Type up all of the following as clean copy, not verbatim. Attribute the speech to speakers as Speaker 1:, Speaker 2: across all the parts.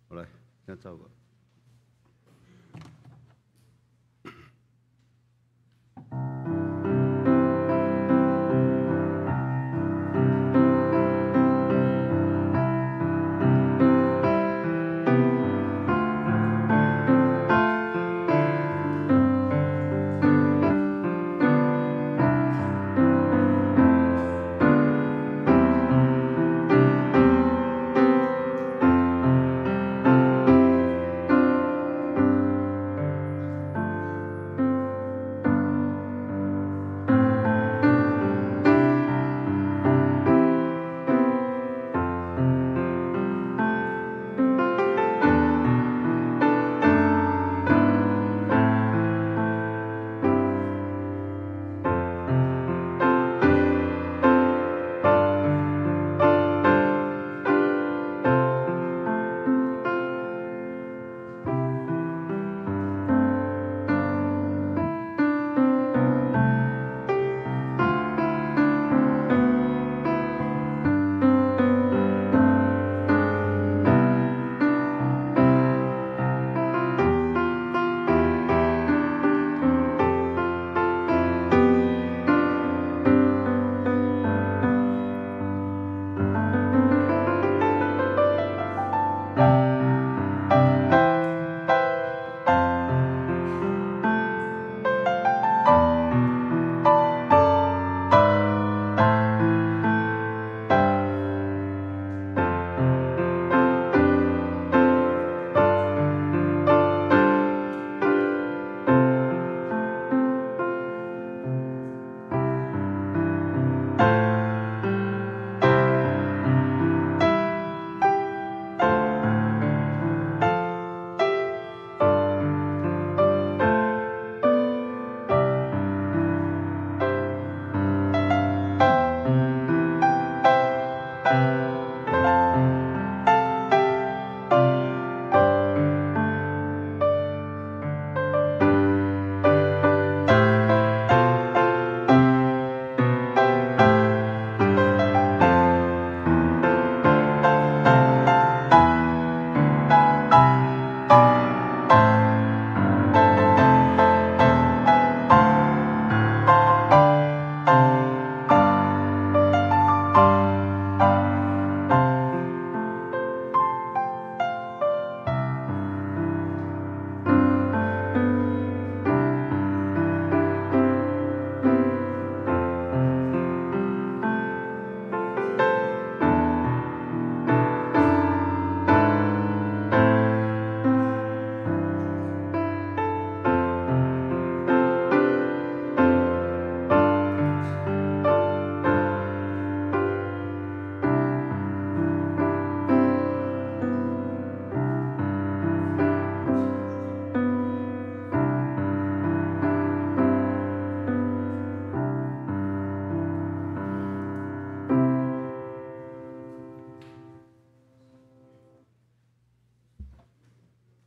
Speaker 1: 好來，請走個。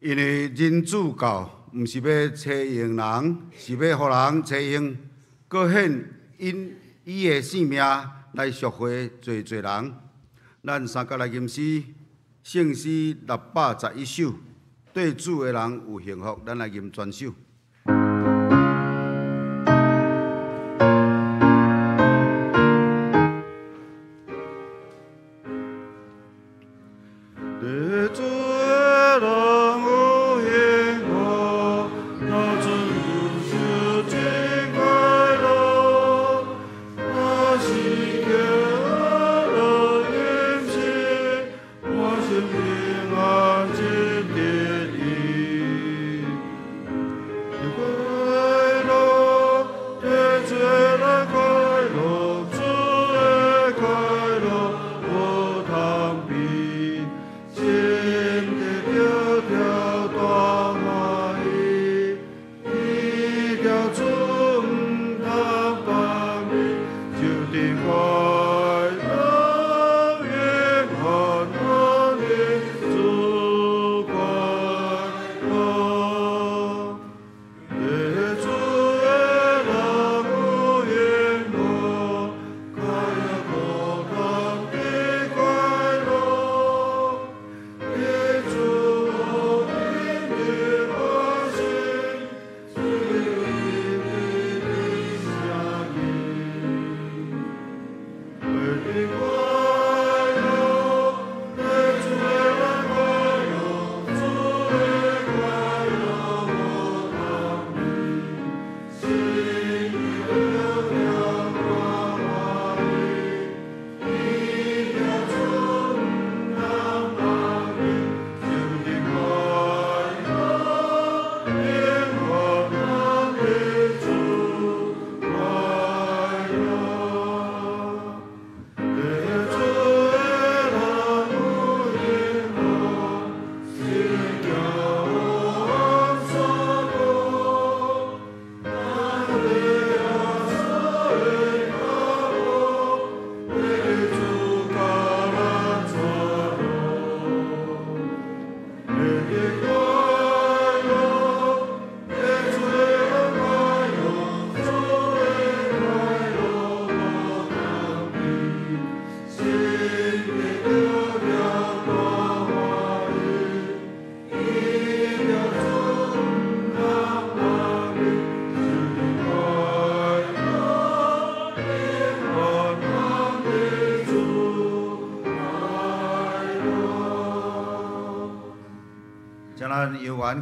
Speaker 1: 因為人子到，毋是欲揣用人，是欲予人揣用，閣獻因伊的性命來贖回濟濟人。咱三角來吟詩，聖詩611首，對主的人有幸福，咱來吟全首。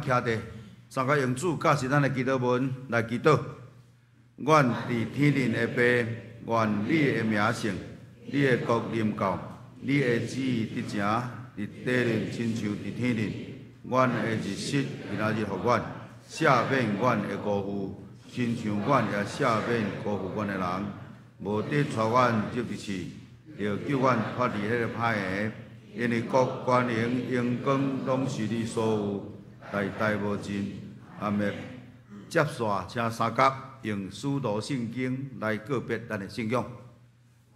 Speaker 1: 懸徛地，三甲用主教示咱的祈禱文來祈禱。阮佇天頂的父，願你的名聖，你的國臨到，你的旨意得成，佇地面親像佇天頂。阮的日食今仔日予阮，赦免阮的辜負，親像阮也赦免辜負阮的人。無得帶阮入佇試，著救阮脫離彼个歹的。因為國、權能、榮光，攏是你所有，代代無盡。阿們。接續，請三甲用使徒信經來告別咱的信仰。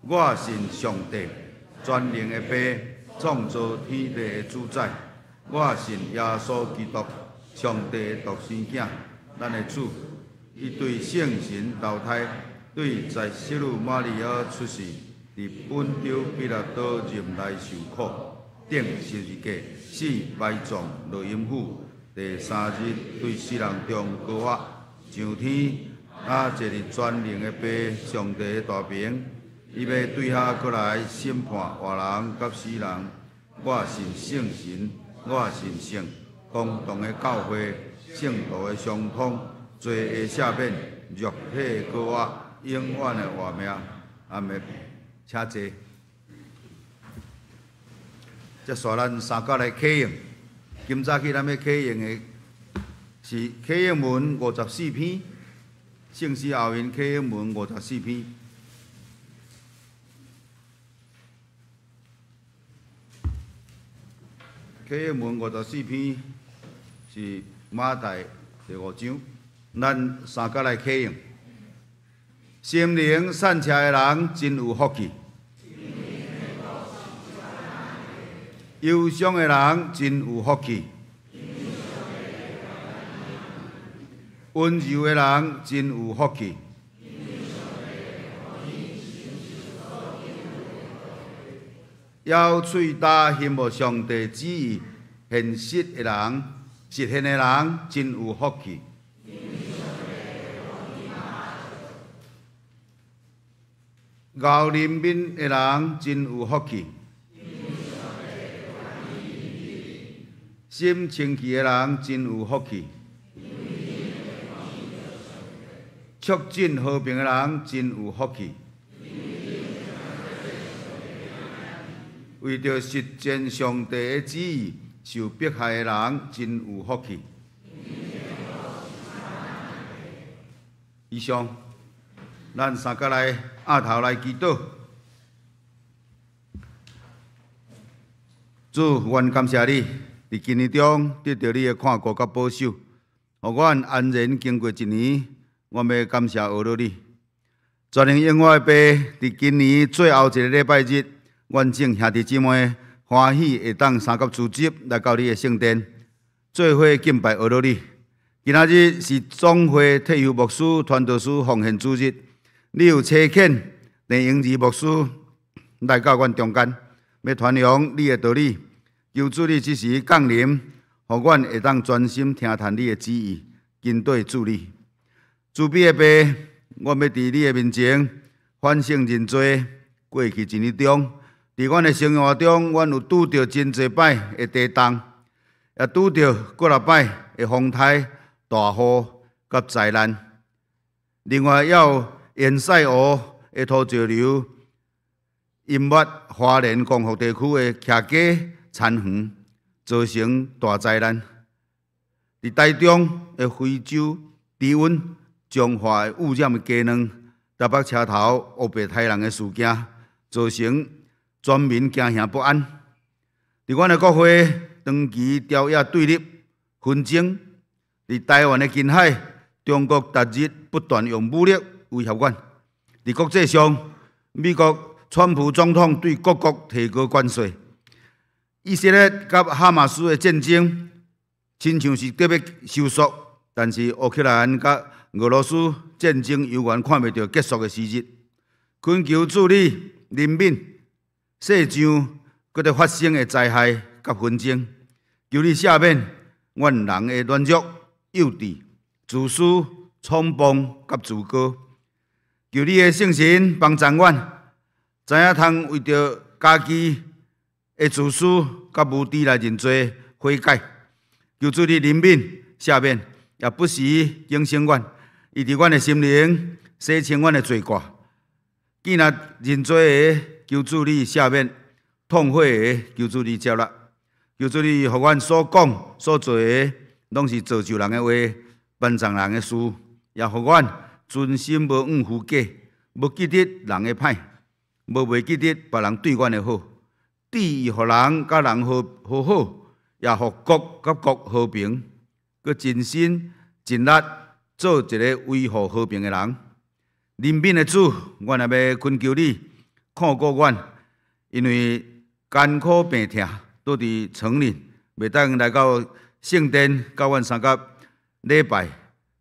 Speaker 1: 我信上帝，全能的父，創造天地的主宰。我信耶穌基督，上帝的獨生囝，咱的主。伊對聖神投胎，對在聖女瑪利亞出世，佇本丟彼拉多任內受苦，釘十字架，死埋葬，落陰府，第三日對死人中復活，上天，啊，坐佇全能的父上帝的大爿，伊欲對遐閣來審判活人佮死人。我信聖神，我信聖公同的教會，聖徒的相通，罪的赦免，肉體的復活，永遠的活命。阿們，請坐。接續咱三甲來啟應。今早起咱欲啟應的是啟應文54篇，聖詩奧運啟應文五十四篇。啟應文54篇是馬太第五章，咱三甲來啟應。心靈善巧的人真有福氣，憂傷的人真有福氣，溫柔的人真有福氣，咬喙焦羨慕上帝旨意現實的人，實現的人真有福氣。熬憐憫的人真有福氣，心清氣的人真有福氣，促進和平的人真有福氣，為著實踐上帝的旨意受迫害的人真有福氣。以上，咱三甲來額頭來祈禱。主，阮感謝你，佇今年中得著你的看顧佮保守，予阮安然經過一年。阮欲感謝阿羅你。全能永活的父，佇今年最後一个禮拜日，阮眾兄弟姊妹歡喜會當三甲組織來到你的聖殿，做伙敬拜阿羅你。今仔日是總會退休牧師傳道師奉獻主日，你有差遣鄭英儀牧師來到阮中間，欲傳揚你的道理。求主你這時降臨，予阮會當專心聽傳你的旨意，跟綴主你。慈悲的父，我欲佇你的面前反省認罪。過去一年中，佇阮的生活中，阮有拄著真濟擺的地動，也拄著幾若擺的風颱、大雨佮災難。另外，也有堰塞湖的土石流，淹沒花蓮光復地區的徛家田園，造成大災難。佇台中的非洲豬瘟、彰化的污染的雞卵、台北車頭烏白刣人的事件，造成全民驚嚇不安。佇阮的國會，長期朝野對立紛爭；佇台灣的近海，中國逐日不斷用武力威脅阮。佇國際上，美國川普總統對各國提高關稅，以色列佮哈馬斯的戰爭，親像是閣欲收束，但是烏克蘭佮俄羅斯戰爭猶原看袂著結束的時日。懇求主你憐憫世上閣佇發生的災害佮紛爭，求你赦免阮人的軟弱、幼稚、自私、衝動佮自高。求你的聖神幫助阮，知影通為著家己的自私佮無知來認罪悔改，求主你憐憫赦免，也不時警醒阮，醫治阮的心靈，洗清阮的罪過。見若認罪的，求主你赦免；痛悔的，求主你接納。求主你予阮所講所做的，攏是造就人的話，幫助人的事，也予阮存心無往虛假，無記得人的歹，無袂記得別人對阮的好，致意予人佮人和和好，也予國佮國和平，閣盡心盡力做一个維護和平的人。憐憫的主，阮也欲懇求你，看顧阮，因為艱苦病痛，倒佇床裡，袂當來到聖殿，佮阮相佮禮拜，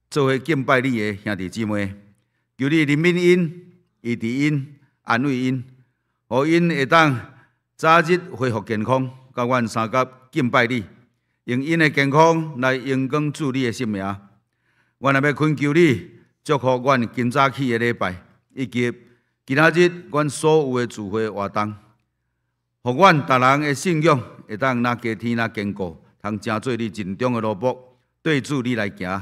Speaker 1: 做伙敬拜你的兄弟姊妹。求你憐憫𪜶，醫治𪜶，安慰𪜶，予𪜶會當早日恢復健康，佮阮相佮敬拜你，用𪜶的健康來榮光主你的聖名。阮也欲懇求你，祝福阮今早起的禮拜，以及今仔日阮所有的聚會活動，予阮逐人的信仰會當若加添若堅固，通成做你盡忠的奴僕，對主你來行。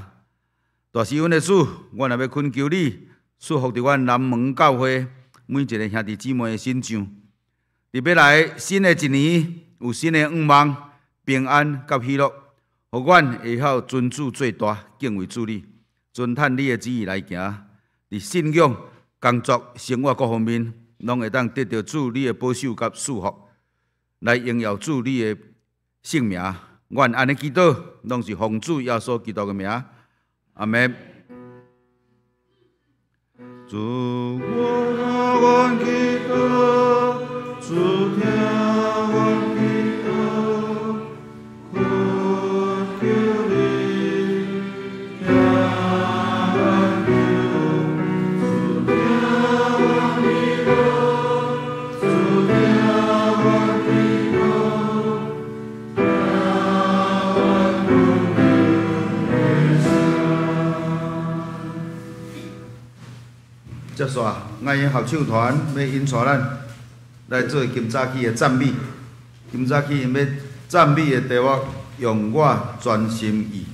Speaker 1: 大施恩的主，阮也欲懇求你，賜福佇阮南門教會每一个兄弟姊妹的身上。佇欲來新的一年，有新的願望、平安佮喜樂，予阮會曉尊主做大，敬畏主你，遵趁你的旨意來行。佇信仰、工作、生活各方面，攏會當得著主你的保守佮賜福，來榮耀主你的聖名。阮按呢祈禱，攏是奉主耶穌基督的名。阿們。主，我阮祈禱，主聽阮祈禱，懇求你聽阮求，主聽阮祈禱，主聽阮祈禱，聽阮懇求的聲。接煞，愛嬰合唱團欲引帶咱來做今早起的讚美。今早起欲讚美的題目，用我全心意。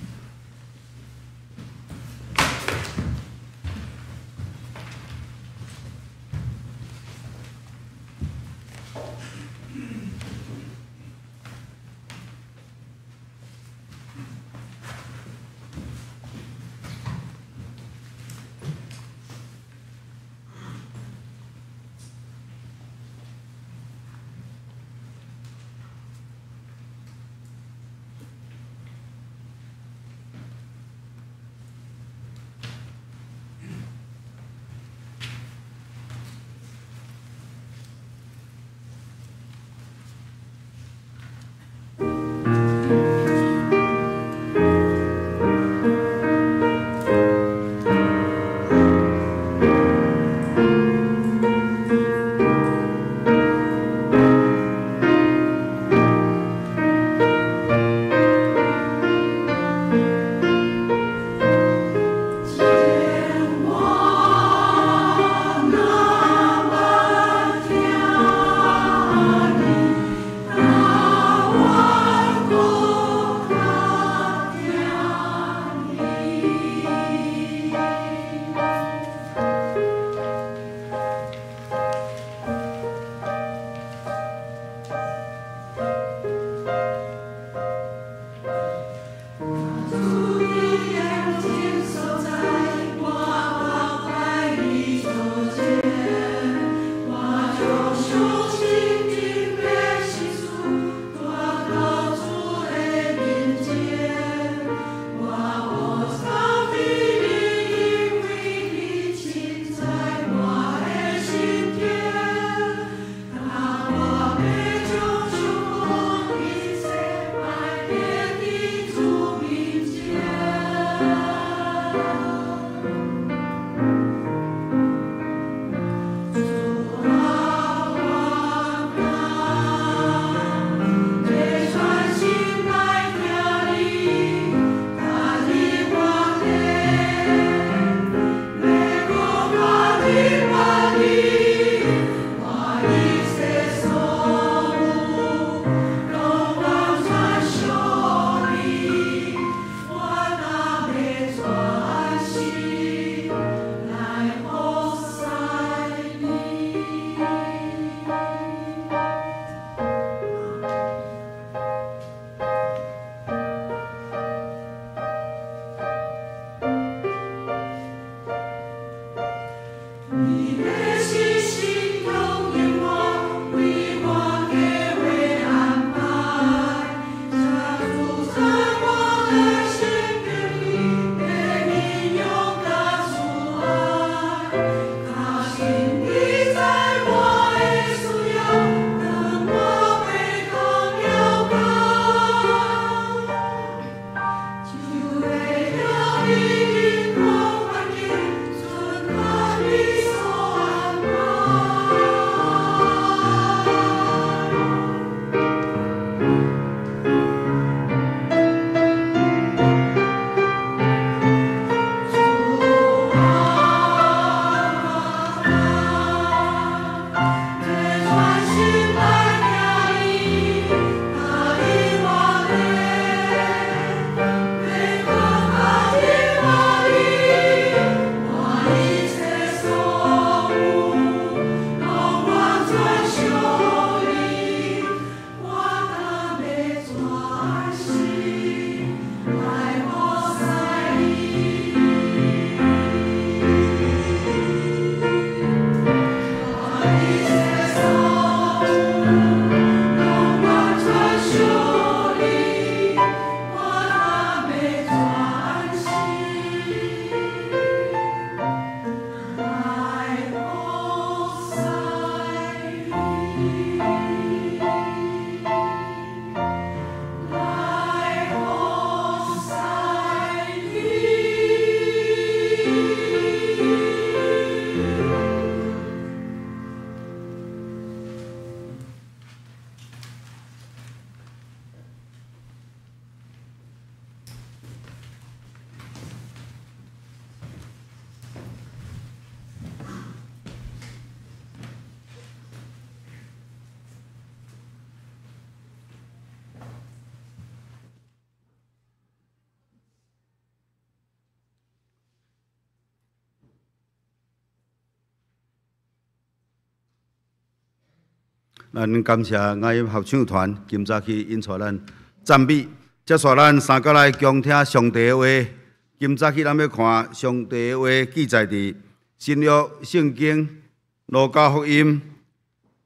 Speaker 1: 咱感謝愛合唱團今早起𪜶帶咱讚美，接續咱三個來恭聽上帝的話。今早起咱欲看上帝的話記載佇新約聖經路加福音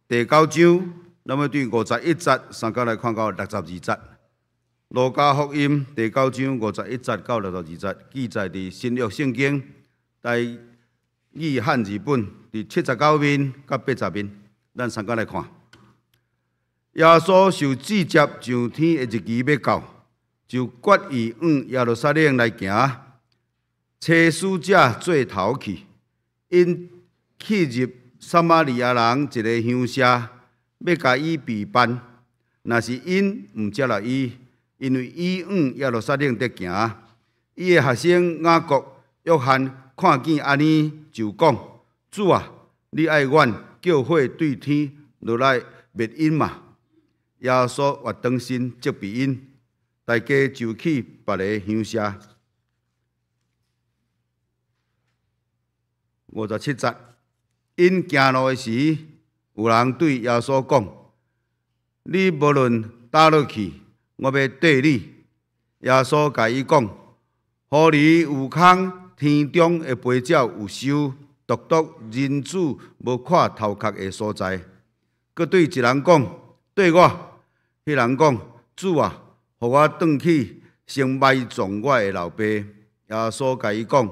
Speaker 1: 第九章，咱欲對51節三個來看到62節。路加福音第九章51節到62節記載佇新約聖經台語漢字本佇79面佮80面，咱三個來看。耶穌受至節上天的日期欲到，就決意往耶路撒冷來行。差使者做頭去，𪜶去入撒瑪利亞人一个鄉社，欲共伊避辦。若是𪜶毋接納伊，因為伊往耶路撒冷佇行。伊的學生雅各、約翰看見按呢，就講：主啊，你愛阮叫火對天落來滅𪜶嗎？耶穌越轉身責備𪜶，大家就去別个鄉社。57節，𪜶行路的時，有人對耶穌講：你無論佗落去，我欲綴你。耶穌共伊講：狐狸有空，天中的飛鳥有巢，獨獨人子無倚頭殼的所在。閣對一人講：綴我。彼人講：主啊，予我轉去先埋葬我的老爸。耶穌共伊講：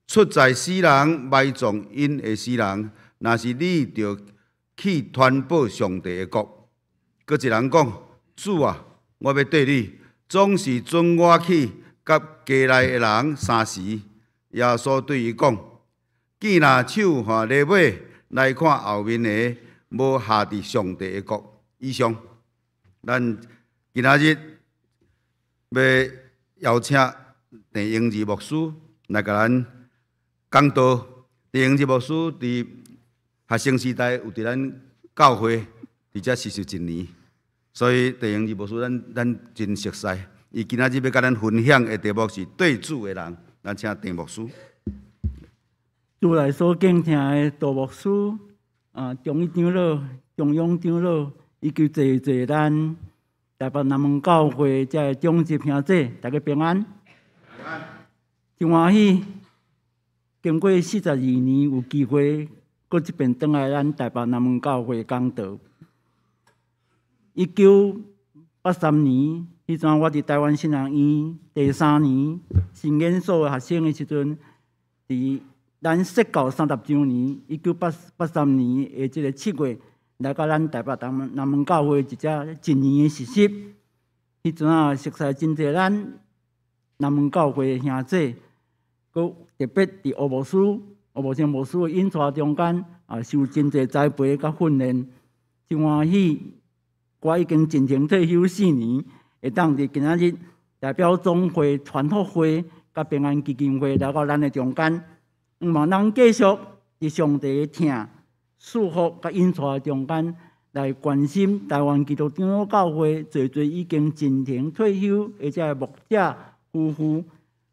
Speaker 1: 出在死人埋葬𪜶的死人，若是你著去傳報上帝的國。閣一人講：主啊，我欲綴你，總是准我去佮家內的人三時。耶穌對伊講：見若手挽犁尾來看後面的，無合佇上帝的國。以上，咱今仔日欲邀請鄭英義牧師來共咱講道。鄭英義牧師佇學生時代有佇咱教會佇遮實習一年，所以鄭英義牧師咱咱真熟似。伊今仔日欲共咱分享的題目是綴主的人，咱請鄭牧師。
Speaker 2: 主內所敬聽的大牧師、中一長老、中央長老，以及濟濟咱台北南門教會遮的長執兄弟，大家平安。
Speaker 1: 平安。
Speaker 2: 真歡喜，經過42年，有機會閣這遍轉來咱台北南門教會講道。1983年，彼陣我佇臺灣神學院第三年神研所的學生的時陣，佇咱設教30週年，1983年的這個7月，來到咱台北南門教會一隻一年的實習。彼陣啊，熟似真濟咱南門教會的兄弟，閣特別佇吳牧師、吳牧生牧師的引帶中間啊，受真濟栽培佮訓練，真歡喜。我已經進前退休四年，會當佇今仔日代表總會、傳福會佮平安基金會來到咱的中間，向望咱繼續佇上帝的疼、祝福佮引帶的中間，來關心臺灣基督長老教會濟濟已經進前退休的這牧者夫婦，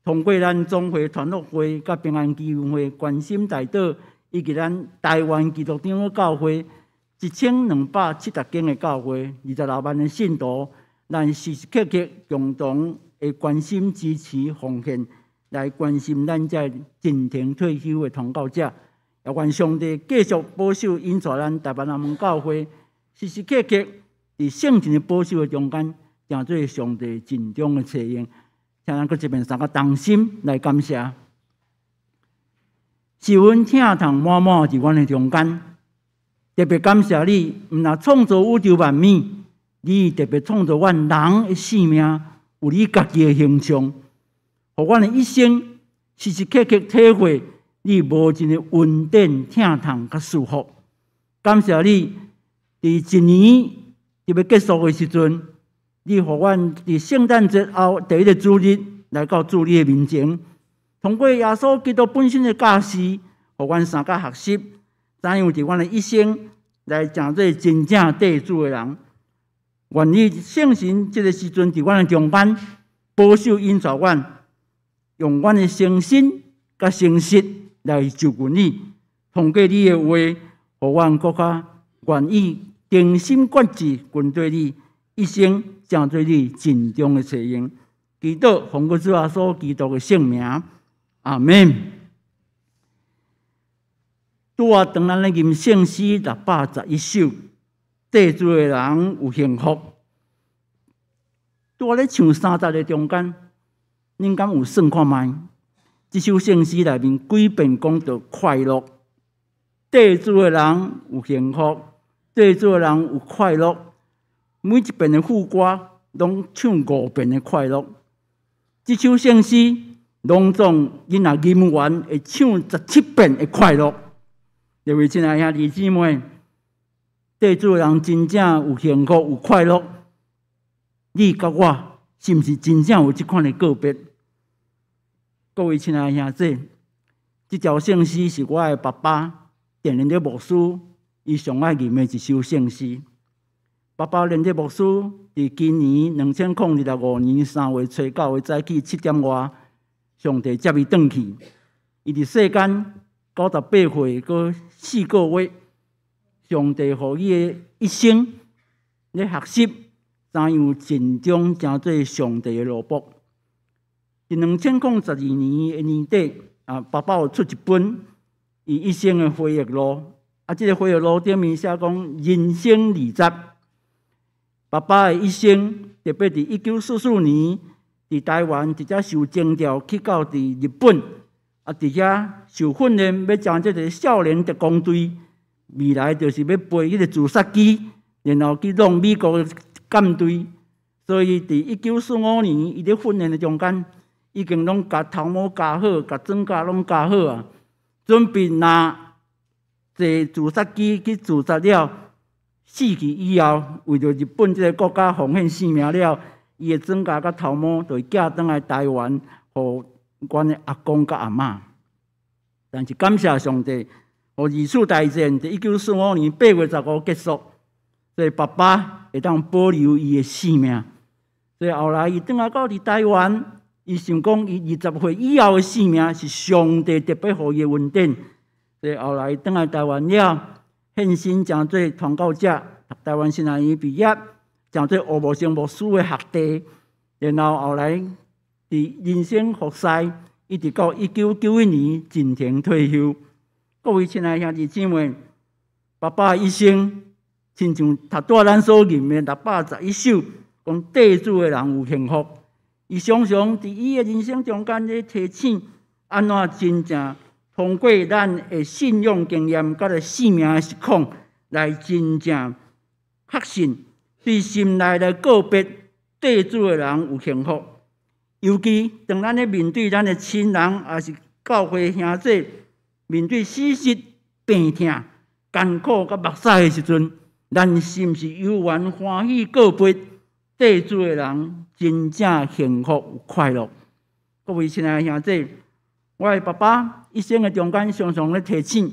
Speaker 2: 通過咱總會、傳福會佮平安基金會關心代禱，以及咱臺灣基督長老教會1270間的教會，26萬的信徒，咱時時刻刻共同的關心、支持、奉獻，來關心咱這進前退休的傳教者。也願上帝繼續保守引帶咱台北南門教會，時時刻刻佇聖神的保守的中間，成做上帝盡忠的冊用。請咱閣這遍三個同心來感謝，是阮疼痛滿滿佇阮的中間。特別感謝你，毋但創造宇宙萬物，你特別創造阮人的生命，有你家己的形象，予阮的一生時時刻刻體會你無盡的恩典、疼痛佮祝福。感謝你，佇一年就欲結束的時陣，你予阮佇聖誕節後第一個主日來到主你的面前，通過耶穌基督本身的教示，予阮三個學習。怎樣佇阮的一生來成做真正綴主的人？願意聖神這个時陣佇阮的中間保守引導阮，用阮的誠心佮誠實來就近你。通過你的話，予阮閣較願意忠心決志跟隨你，一生成做你盡忠的冊用。祈禱奉主耶穌基督的聖名，阿們。拄仔當咱咧吟聖詩611首，綴主的人有幸福。拄仔咧唱三節的中間，恁敢有算看覓？這首聖詩內面幾遍講到快樂，綴主的人有幸福，綴主的人有快樂。每一遍的副歌攏唱五遍的快樂。這首聖詩攏總恁若吟完會唱17遍的快樂。各位親愛兄弟姊妹，綴主的人真正有幸福、有快樂。你佮我是毋是真正有這款的個別？各位親愛兄弟，這條聖詩是我的爸爸電連的牧師，伊上愛吟的一首聖詩。爸爸連的牧師佇今年2025年3月初九的早起7點外，上帝接伊轉去。伊佇世間98歲閣4個月，上帝予伊的一生咧學習怎樣盡忠成做上帝的奴僕。佇2012年的年底，啊，爸爸有出一本伊一生的回憶錄，啊，這个回憶錄頂面寫講人生二十。爸爸的一生，特別佇1944年，佇臺灣直接受徵調去到佇日本。啊！佇遐受訓練，欲成這个少年特工隊，未來就是欲飛彼个自殺機，然後去弄美國的艦隊。所以，佇1945年，伊咧訓練的中間，已經攏共頭毛鉸好，共裝甲攏鉸好啊，準備若坐自殺機去自殺了，死去以後，為著日本這个國家奉獻性命了，伊的裝甲佮頭毛就會寄轉來臺灣，予阮的阿公佮阿嬤。但是感謝上帝，予二次大戰佇1945年8月15結束，所以爸爸會當保留伊的性命。所以後來伊轉來到佇臺灣，伊想講伊20歲以後的性命是上帝特別予伊的恩典。所以後來伊轉來臺灣了，獻身成做傳教者，讀臺灣神學院畢業，成做吳牧生牧師的學弟。然後後來佇人生服侍，一直到1991年進前退休。各位親愛兄弟姊妹，爸爸一生親像頭拄仔咱所吟的611首，講綴主的人有幸福。伊常常佇伊的人生中間咧提醒，按怎真正通過咱的信仰經驗，佮生命的實況，來真正確信，對心內來告別綴主的人有幸福。尤其當咱咧面對咱的親人，抑是教會兄弟，面對死實、病痛、艱苦佮目屎的時陣，咱是毋是猶原歡喜告別綴主的人，真正幸福有快樂？各位親愛的兄弟，我的爸爸一生的中間常常咧提醒，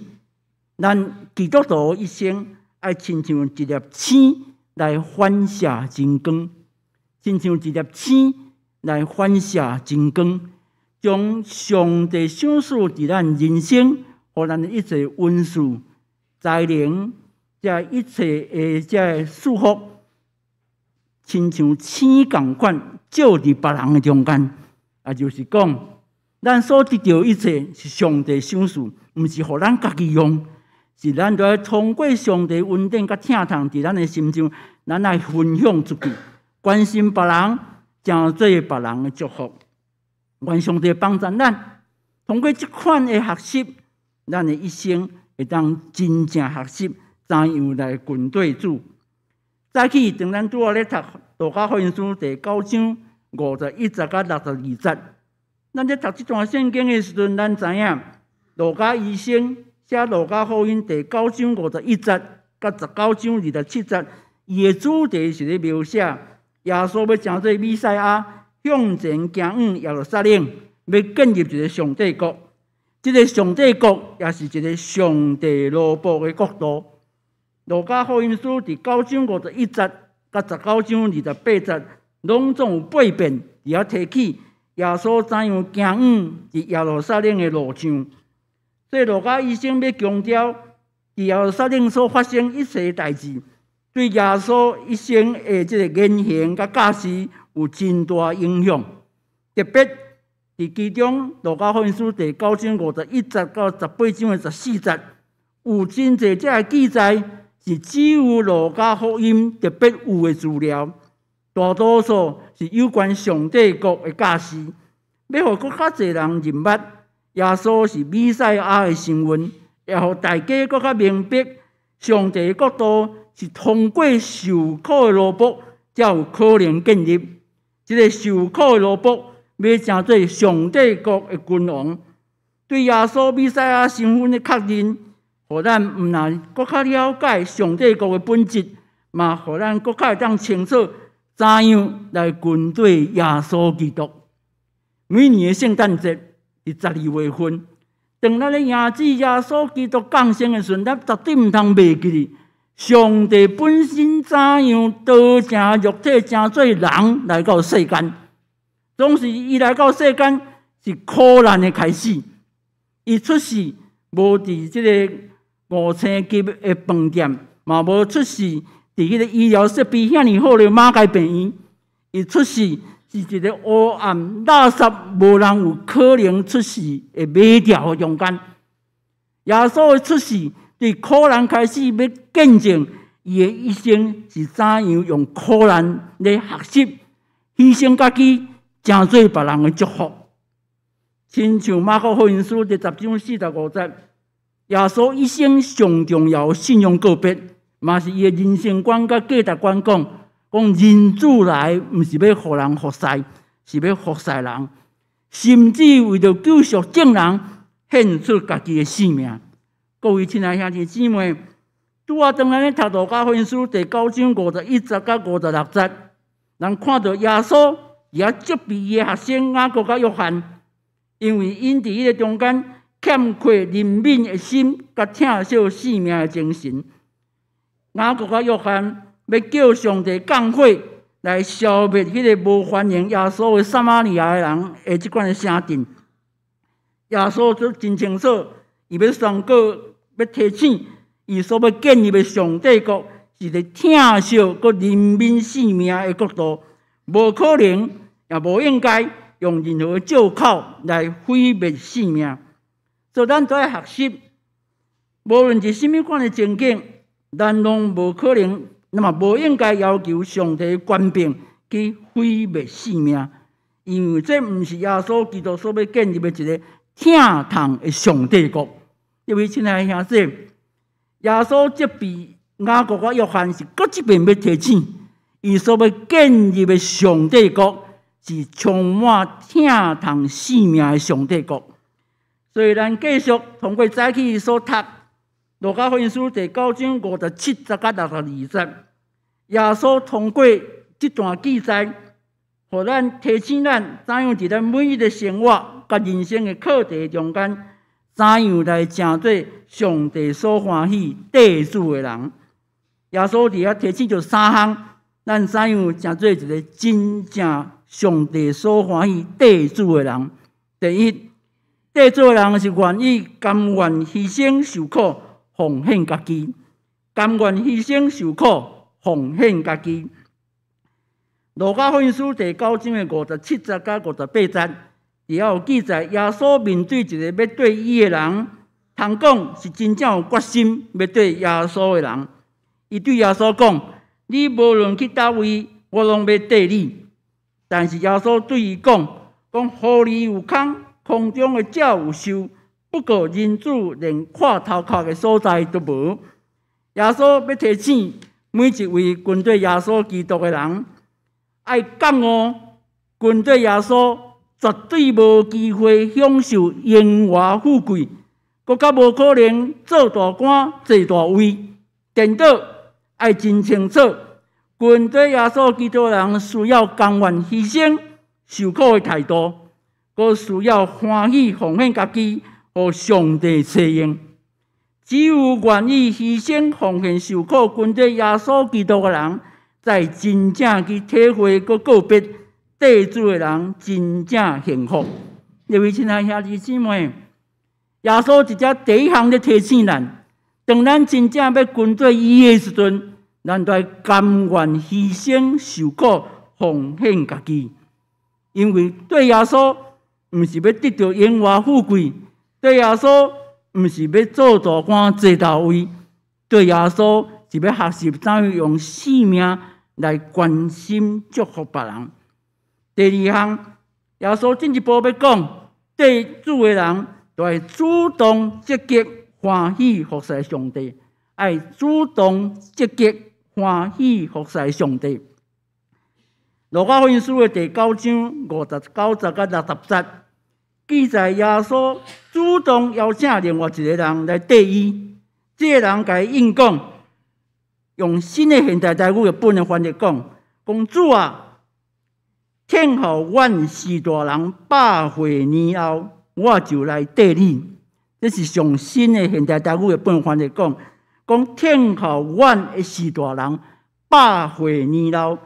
Speaker 2: 咱基督徒一生愛親像一粒星來反射真光，親像一粒星來反射真光，將上帝賞賜佇咱人生，予咱的一切恩賜、才能，這一切的這祝福，親像星仝款照佇別人的中間。也就是講，咱所得著一切是上帝賞賜，毋是予咱家己用，是咱著愛通過上帝恩典佮疼痛佇咱的心中，咱愛分享出去，關心別人，成做別人的祝福。願上帝幫助咱，通過這款的學習，咱的一生會當真正學習怎樣來跟綴主。早起，當咱拄仔咧讀《路加福音書》第九章51節佮62節，咱咧讀這段聖經的時陣，咱知影路加醫生寫《路加福音》第九章五十一節佮19章27節，伊的主題是咧描寫耶穌欲成做彌賽亞，向前行往耶路撒冷，欲建立一个上帝國。這个上帝國也是一个上帝奴僕的國度。路加福音書第九章五十一節，佮19章28節，攏總有八遍佇遐提起耶穌怎樣行往佇耶路撒冷的路上。所以路加醫生欲強調，佇耶路撒冷所發生一切代誌，對耶穌一生的這个言行佮教示有真大影響。特別佇其中，路加福音書第九章五十一節到18章的14節，有真濟這个記載，是只有路加福音特別有的資料。大多數是有關上帝國的教示，欲予閣較濟人認捌耶穌是彌賽亞的身份，也予大家閣較明白上帝的國度是通過受苦的奴僕才有可能建立。這个受苦的奴僕欲成做上帝國的君王，對耶穌彌賽亞身份的確認，予咱毋但閣較了解上帝國的本質，嘛予咱閣較會當清楚怎樣來跟綴耶穌基督。每年的聖誕節佇12月份，當咱咧迎接耶穌基督降生的時陣，咱絕對毋通袂記得上帝本身怎樣道成肉體，成做人來到世間。總是伊來到世間是苦難的開始。伊出世無佇這个五星級的飯店，嘛無出世佇彼个醫療設備遐爾好的馬偕病院。伊出世是一个黑暗、垃圾、無人有可能出世的馬槽中間。耶穌的出世，對苦難開始，欲見證伊的一生是怎樣用苦難來學習，犧牲家己，成做別人的祝福。親像馬可福音書第10章45節，耶穌一生上重要的信仰告別，嘛是伊的人生觀佮價值觀講，講人子來毋是欲予人服侍，是欲服侍人，甚至為著救贖眾人，獻出家己的性命。各位親愛兄弟姊妹，拄仔當咱咧讀路加福音書第九章51節到56節，咱看著耶穌佇遐責備伊的學生雅各佮約翰，因為𪜶佇彼个中間欠缺憐憫的心，佮疼惜性命的精神。雅各佮約翰欲叫上帝降火來消滅彼个無歡迎耶穌的撒瑪利亞的人的這款的城鎮。耶穌就真清楚，伊欲宣告，欲提醒，伊所欲建立的上帝國是一个疼惜閣憐憫性命的國度，無可能，也無應該用任何藉口來毀滅性命。所以咱都愛學習，無論是啥物款的情景，咱攏無可能，那麼無應該要求上帝權柄去毀滅性命，因為這毋是耶穌基督所欲建立的一个疼痛的上帝國。各位親愛的兄弟，耶穌責備雅各佮約翰是閣一遍欲提醒，伊所欲建立的上帝國是充滿疼痛性命的上帝國。所以，咱繼續通過早起所讀《路加福音書》第九章57節佮62節，耶穌通過這段記載，予咱提醒咱怎樣佇咱每一个生活佮人生的課題中間，怎樣來成做上帝所歡喜綴主的人。耶穌佇遐提醒著三項，咱怎樣成做一个真正上帝所歡喜綴主的人。第一，綴主的人是願意甘願犧牲受苦，奉獻家己；甘願犧牲受苦，奉獻家己。路加福音書第九章的57節佮58節，佇遐有記載，耶穌面對一个欲綴伊的人，通講是真正有決心欲綴耶穌的人。伊對耶穌講：你無論去佗位，我攏欲綴你。但是耶穌對伊講：講狐狸有空，空中的鳥有巢，不過人子連倚頭殼的所在都無。耶穌欲提醒每一位跟綴耶穌基督的人，愛覺悟跟綴耶穌，絕對無機會享受榮華富貴，閣較無可能做大官、坐大位。顛倒愛真清楚，跟綴耶穌基督的人需要甘願犧牲、受苦的態度，閣需要歡喜奉獻家己，予上帝使用。只有願意犧牲、奉獻、受苦，跟綴耶穌基督的人，才真正去體會閣告別綴主的人真正幸福。各位親愛兄弟姊妹，耶穌佇遮第一項咧提醒咱，當咱真正欲跟綴伊的時陣，咱就愛甘願犧牲、受苦、奉獻家己。因為綴耶穌毋是欲得著榮華富貴，綴耶穌毋是欲做大官、坐大位，綴耶穌是欲學習怎樣用性命來關心祝福別人。第二項，耶穌進一步欲講，綴主的人就愛主動積極歡喜服侍上帝，愛主動積極歡喜服侍上帝。路加福音書的第九章59節佮60節記載，耶穌主動邀請另外一个人來綴伊。這个人共伊應講，用新的現代台語譯本的翻譯講，講主啊，聽候阮序大人百歲年後，我就來綴你。這是上新的現代台語譯本翻譯講，講聽候阮的序大人百歲年後，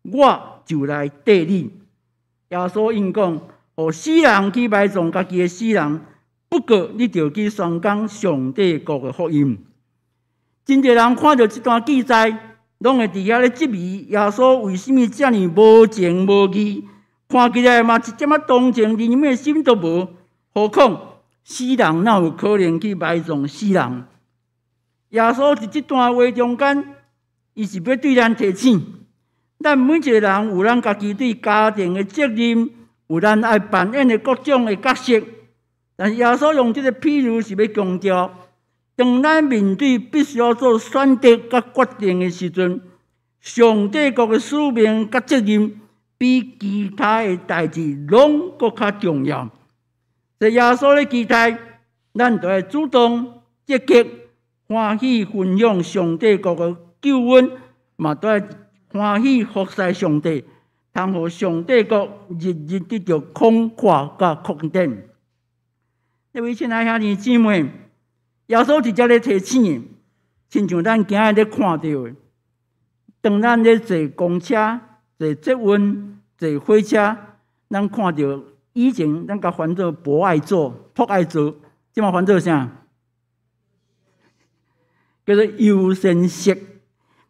Speaker 2: 我就來綴你。耶穌應講，予死人去埋葬家己的死人，不過你著去宣講上帝國的福音。真濟人看著這段記載，攏會佇遐咧質疑耶穌為啥物遮爾無情無義，看起來嘛一點仔同情憐憫的心都無。何況死人哪有可能去埋葬死人？耶穌佇這段話中間，伊是欲對咱提醒，咱每一个人有咱家己對家庭的責任，有咱愛扮演的各種的角色。但是耶穌用這个譬喻是欲強調，當咱面對必須要做選擇佮決定的時陣，上帝國的使命佮責任比其他的代誌攏閣較重要。所以耶穌咧期待，咱著愛主動積極歡喜分享上帝國的救恩，嘛著愛歡喜服侍上帝，通予上帝國日日得著廣闊佮擴展。各位親愛兄弟姊妹，耶穌佇遮咧提醒，親像咱今日咧看著的，當咱咧坐公車、坐捷運、坐火車，咱看著以前咱共翻做博愛座、博愛座，這馬翻做啥？叫做優先席。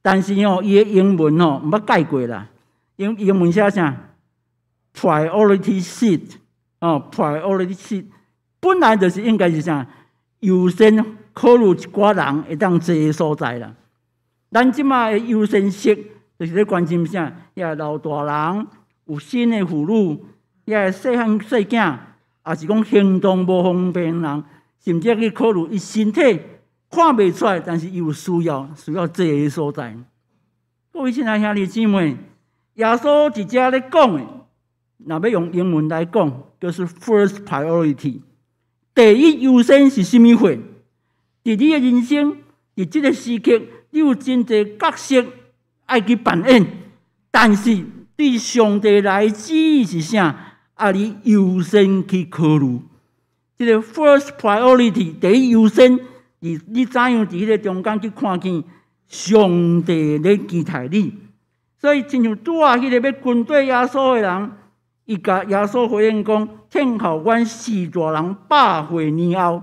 Speaker 2: 但是吼，伊的英文吼毋捌改過啦。英文寫啥？ priority seat 哦，priority seat 本來就是應該是啥？優先考慮一寡人會當坐的所在啦。咱這馬的優先席就是咧關心啥？遐老大人、有身的婦女、遐細漢細囝，抑是講行動無方便人，甚至去考慮伊身體看袂出來，但是伊有需要坐的所在。各位親愛兄弟姊妹，耶穌佇遮咧講的，若欲用英文來講，就是 first priority，第一優先是啥物貨？佇你的人生，佇這個時刻，你有真濟角色愛去扮演，但是對上帝來旨意是啥？啊，你優先去考慮。這個 first priority 第一優先，你怎樣佇彼個中間去看見上帝咧期待你？所以，親像拄仔彼個欲跟綴耶穌的人，伊共耶穌回應講：聽候阮序大人百歲年後，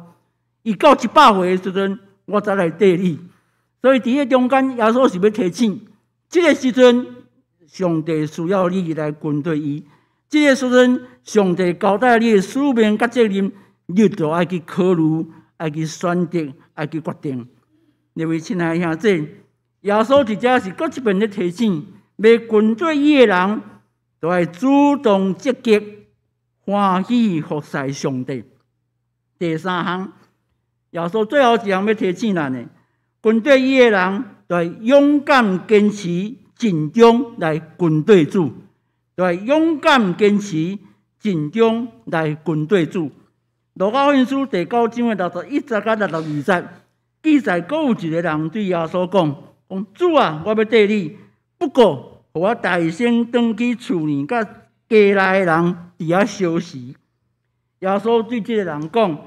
Speaker 2: 伊到100歲的時陣，我才來綴你。所以，佇彼中間，耶穌是欲提醒，這個時陣，上帝需要你來跟綴伊。這個時陣，上帝交代你的使命佮責任，你就愛去考慮，愛去選擇，愛去決定。各位親愛兄弟，耶穌佇遮是閣一遍咧提醒，欲跟綴伊的人，都愛主動積極，歡喜服侍上帝。第三項，耶穌最後一項欲提醒咱的，跟綴伊的人，都愛勇敢堅持，盡忠來跟綴主，都愛勇敢堅持，盡忠來跟綴主。路加福音書第九章的61節佮62節記載，閣有一個人對耶穌講：講主啊，我欲綴你，不過，予我代先轉去厝裡，佮家內的人佇遐相辭。耶穌對這個人講：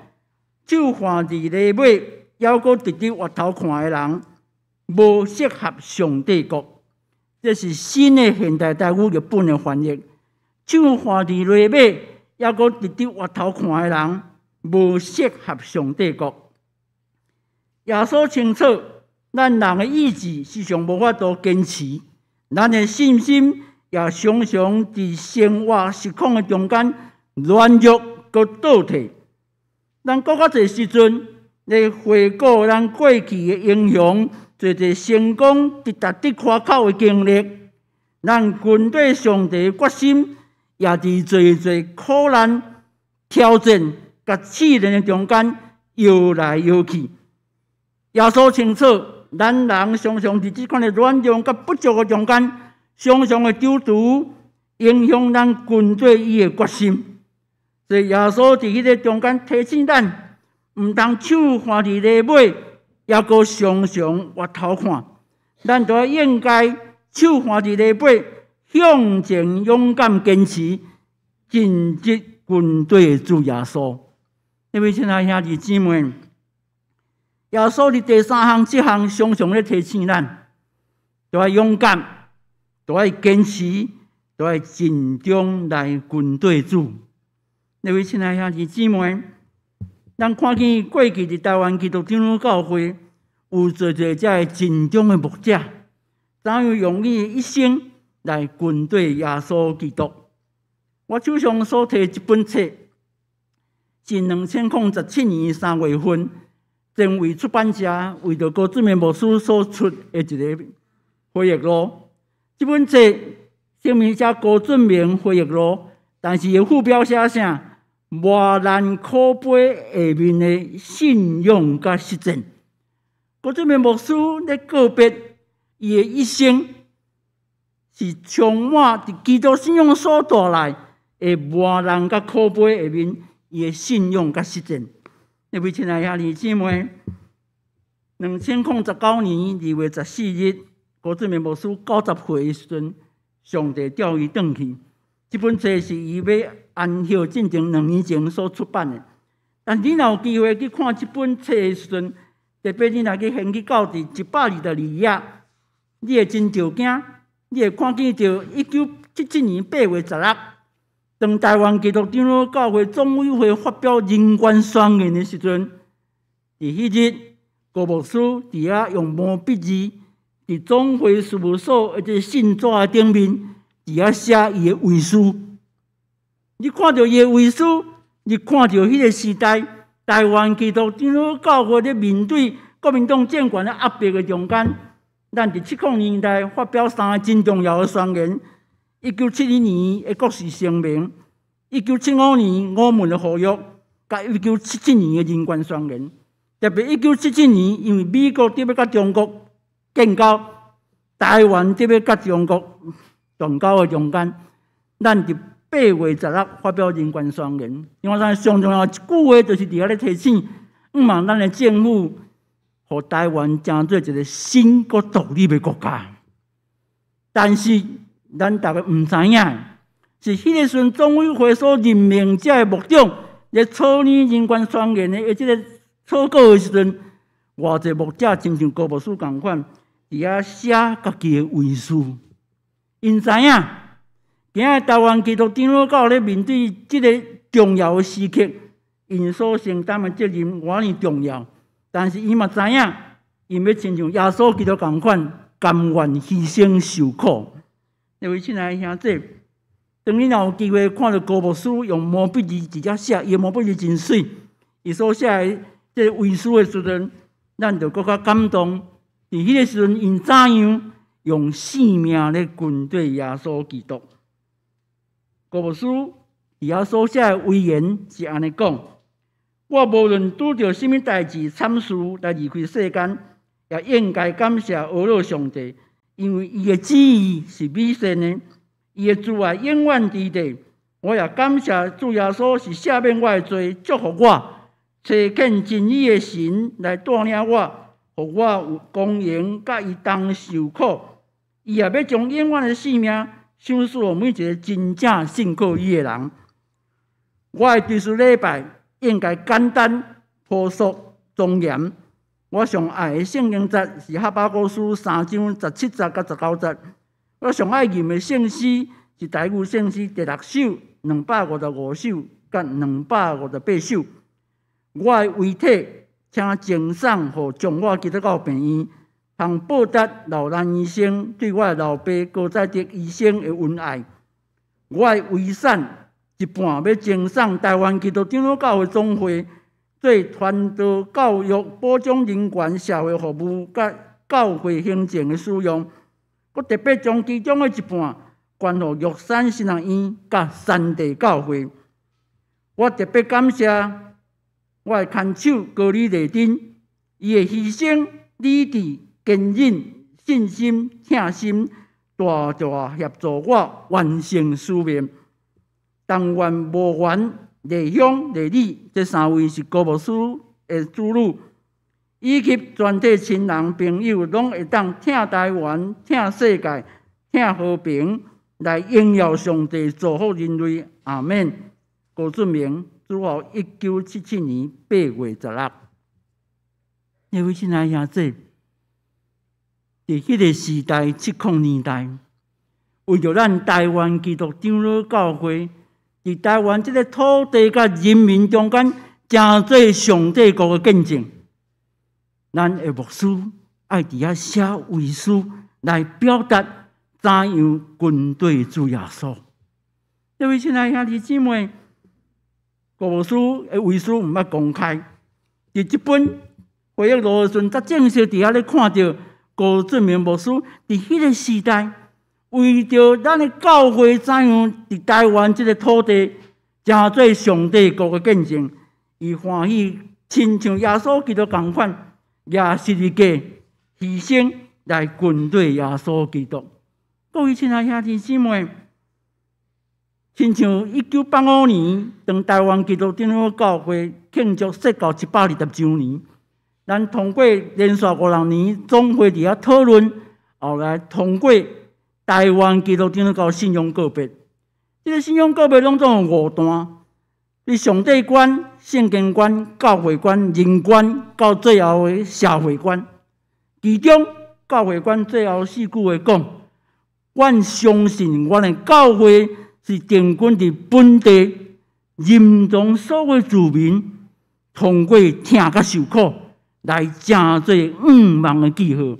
Speaker 2: 手挽佇犁尾，猶閣直直回頭看的人，無適合上帝國。這是新的現代台語譯本的翻譯。手挽佇犁尾，猶閣直直回頭看的人，無適合上帝國。耶穌清楚，咱人的意志時常無法度堅持，咱的信心也常常佇生活實況的中間軟弱閣倒退。咱閣較濟時陣咧回顧咱過去的英雄，濟濟成功直達佇誇口的經歷，咱跟綴上帝的決心，也佇濟濟苦難、挑戰、佮試煉的中間搖來搖去。耶穌清楚，咱人常常佇這款的軟弱佮不足的中間，常常會躊躇，影響咱跟綴伊的決心。所以耶穌佇彼個中間提醒咱，毋通手挽佇犁尾，猶閣常常回頭看。咱都應該手挽佇犁尾，向前勇敢堅持，盡職跟綴主耶穌。各位親愛兄弟姊妹，耶穌佇第三項這項常常咧提醒咱，都愛勇敢，都愛堅持，都愛盡忠來跟綴主。各位親愛兄弟姊妹，咱看見過去佇台灣基督長老教會有濟濟遮个盡忠的牧者，怎樣用伊一生來跟綴耶穌基督。我手上所提這本冊是2017年3月份，前衛出版社為著高俊明牧師所出的一個回憶錄。這本冊上面寫高俊明回憶錄，但是伊副標寫啥？磨難苦杯下面的信仰佮實踐。高俊明牧師咧告別伊的一生，是充滿佇基督信仰所帶來的磨難佮苦杯下面，伊的信仰佮實踐。各位親愛兄弟姊妹，2019年2月14日，高俊明牧師90歲的時陣，上帝召伊轉去。這本冊是伊欲安息進前2年前所出版的。但你若有機會去看這本冊的時陣，特別你若去掀去到佇122頁，你會真著驚，你會看見著1977年8月16，當台灣基督長老教會總委會發表人權宣言的時陣，佇彼日，高牧師佇遐用毛筆字，佇總會事務所的這個信紙的頂面，佇遐寫伊的遺書。你看著伊的遺書，你看著彼個時代，台灣基督長老教會咧面對國民黨政權的壓迫的中間，咱佇70年代發表三个真重要的宣言：1972年的國事聲明，1975年五門的和約，佮1977年的人權宣言。特別1977年，因為美國佇欲佮中國建交，台灣佇欲佮中國斷交的中間，咱佇8月16發表人權宣言。另外，上重要一句話就是佇遐咧提醒，向望咱的政府，予台灣成做一個新閣獨立的國家。但是，咱逐家毋知影，是彼个時陣總委會所任命這个牧長咧草擬人權宣言的這个草稿的時陣，偌濟牧者親像高牧師仝款，佇遐寫家己的遺書。𪜶知影，今仔台灣基督長老教咧面對這个重要的時刻，𪜶所承擔的責任偌爾重要。但是伊嘛知影，𪜶欲親像耶穌基督仝款，甘願犧牲受苦。各位親愛的兄弟，當你若有機會看著高牧師用毛筆字直接寫，伊的毛筆字真媠，伊所寫的這個遺書的時陣，咱就閣較感動。佇彼個時陣，𪜶怎樣用性命咧跟綴耶穌基督？高牧師佇遐所寫的遺言是按呢講：我無論拄著啥物代誌慘事來離開世間，也應該感謝阿樂上帝，因為伊的旨意是美善的，伊的慈愛永遠佇地。我也感謝主耶穌是赦免我的罪，祝福我，差遣真理的神來帶領我，予我有光榮佮伊同受苦。伊也欲將永遠的性命賞賜予每一个真正信靠伊的人。我的追思禮拜應該簡單、樸素、莊嚴。我上愛的聖經節是哈巴谷書三章17節佮19節。我上愛吟的聖詩是台語聖詩第六首255首佮258首。我的遺體請贈送予彰化基督教病院，通報答老蘭醫生對我的老爸高在德醫生的恩愛。我的遺產一半欲贈送台灣基督長老教會總會，做傳道、教育、保障人權、社會服務佮教會行政的使用。閣特別將其中的一半捐予玉山神學院佮山地教會。我特別感謝我的牽手高李麗珍，伊的犧牲、理智、堅忍、信心、疼心，大大協助我完成使命。但願無緣、麗香、麗麗這三位是高牧師的子女，以及全體親人朋友，攏會當疼台灣、疼世界、疼和平，來榮耀上帝，造福人類。阿門。高俊明，主後1977年8月16。各位親愛兄弟，佇彼个時代70年代，為著咱台灣基督長老教會，佇台灣這个土地佮人民中間，成做上帝國的見證，咱的牧師愛佇遐寫遺書來表達怎樣跟綴主耶穌。各位親愛兄弟姊妹，高牧師的遺書毋捌公開，佇這本回憶錄的時陣，才正式佇遐咧看著高俊明牧師佇彼个時代，為著咱的教會怎樣佇台灣這个土地，成做上帝國的見證，伊歡喜親像耶穌基督仝款，舉十字架犧牲來跟綴耶穌基督。各位親愛兄弟姊妹，親像1985年，當台灣基督長老教會慶祝設教120週年，咱通過連續五六年總會佇遐討論，後來通過台灣基督長老教信仰告白。這个信仰告白攏總有五段：對上帝觀、聖經觀、教會觀、人觀，到最後的社會觀。其中教會觀最後四句話講：阮相信阮的教會是定根佇本地，認同所有住民通過疼佮受苦來成做向望的記號。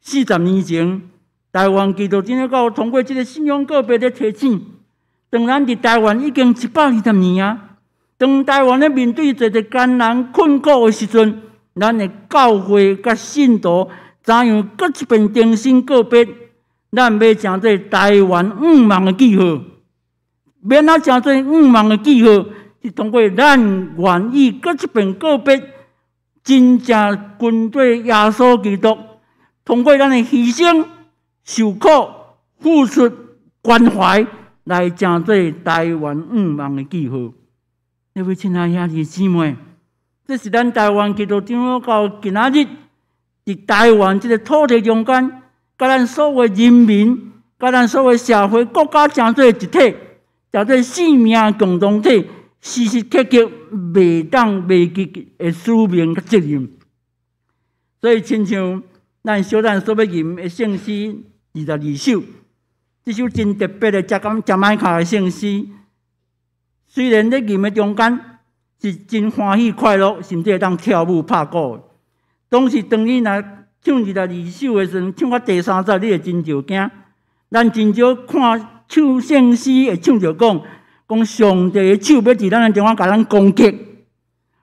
Speaker 2: 40年前，台灣基督長老教通過這个信仰告白咧提醒，當咱佇台灣已經120年啊，當台灣咧面對濟濟艱難困苦的時陣，咱的教會佮信徒怎樣閣一遍重新告別？咱欲成做台灣向望的記號，欲按怎成做向望的記號？是通過咱願意閣一遍告別，真正跟隨耶穌基督，通過咱的犧牲、受苦、付出、關懷，來成做台灣向望的記號。各位親愛兄弟姊妹，這是咱台灣基督長老教今仔日佇台灣這个土地中間，佮咱所有人民、佮咱所有社會、國家成做一體，成做生命共同體，時時刻刻袂當袂記的使命佮責任。所以，親像咱小等所欲吟的聖詩22首，這首真特別的牙買加的聖詩，雖然咧吟的中間是真歡喜快樂，甚至會當跳舞拍鼓。當時當你若唱22首的時陣，唱到第三節，你會真著驚。咱真少看唱聖詩會唱著講，講上帝的手欲佇咱的中間共咱攻擊，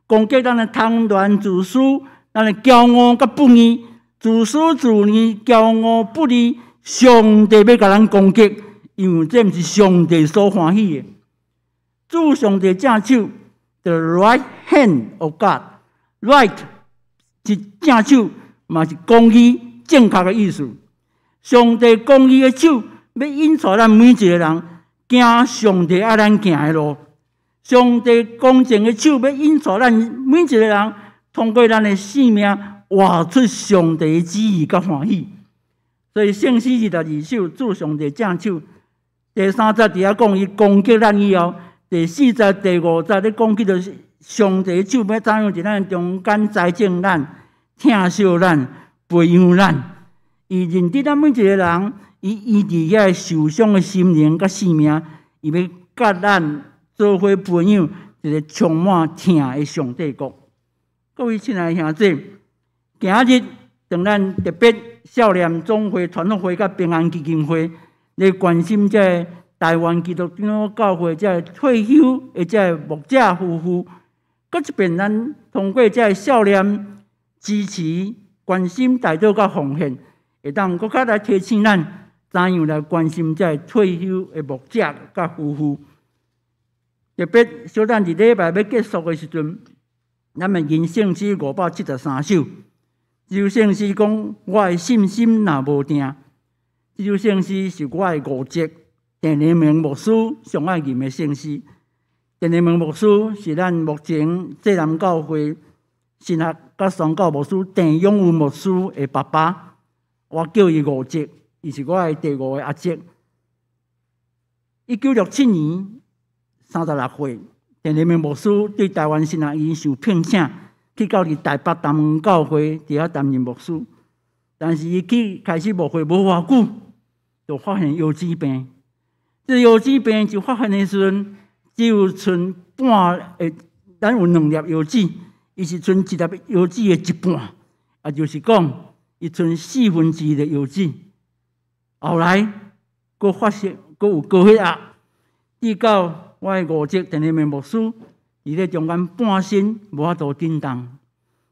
Speaker 2: 攻擊咱的貪婪自私，咱的驕傲佮不義，自私自利、驕傲不義，上帝欲共咱攻擊，因為這毋是上帝所歡喜的。主上帝正手，the right hand of God，right 是正手，嘛是公義正確的意思。上帝公義的手，欲引導咱每一个人行上帝愛咱行的路。上帝公正的手，欲引導咱每一个人通過咱的生命活出上帝的旨意佮歡喜。所以聖詩22首，主上帝正手，第三節佇遐講伊攻擊咱以後，第四節、第五節咧講起著上帝的手欲怎樣佇咱中間栽種咱、疼惜咱、培養咱。伊認得咱每一個人，伊醫治遐個受傷的心靈佮生命，伊欲佮咱做伙培養一個充滿疼的上帝國。各位親愛兄弟，今日當咱特別少年總會、傳福會佮平安基金會咧關心這个台灣基督長老教會這个退休的這个牧者夫婦，閣一遍咱通過這个少年支持、關心、代禱佮奉獻，會當閣較來提醒咱怎樣來關心這个退休的牧者佮夫婦。特別小等佇禮拜欲結束的時陣，咱們吟聖詩573首。這首聖詩講：我的信心若無定。這首聖詩是我的五叔鄭連明牧師上愛吟的聖詩。鄭連明牧師是咱目前濟南教會神學佮宣教牧師鄭永文牧師的爸爸。我叫伊五叔，伊是我的第五个阿叔。1967年36歲，鄭連明牧師對台灣神學院受聘請，去到佇台北東門教會佇遐擔任牧師。但是伊去開始牧會無偌久，就發現腰子病。這腰子病就發現的時陣，只有賰半的，咱有兩粒腰子，伊是賰一粒腰子的一半，也就是講，伊賰四分之一的腰子。後來，閣發生，閣有高血壓，直到我的五叔鄭連明牧師，佇咧中間半身無法度振動，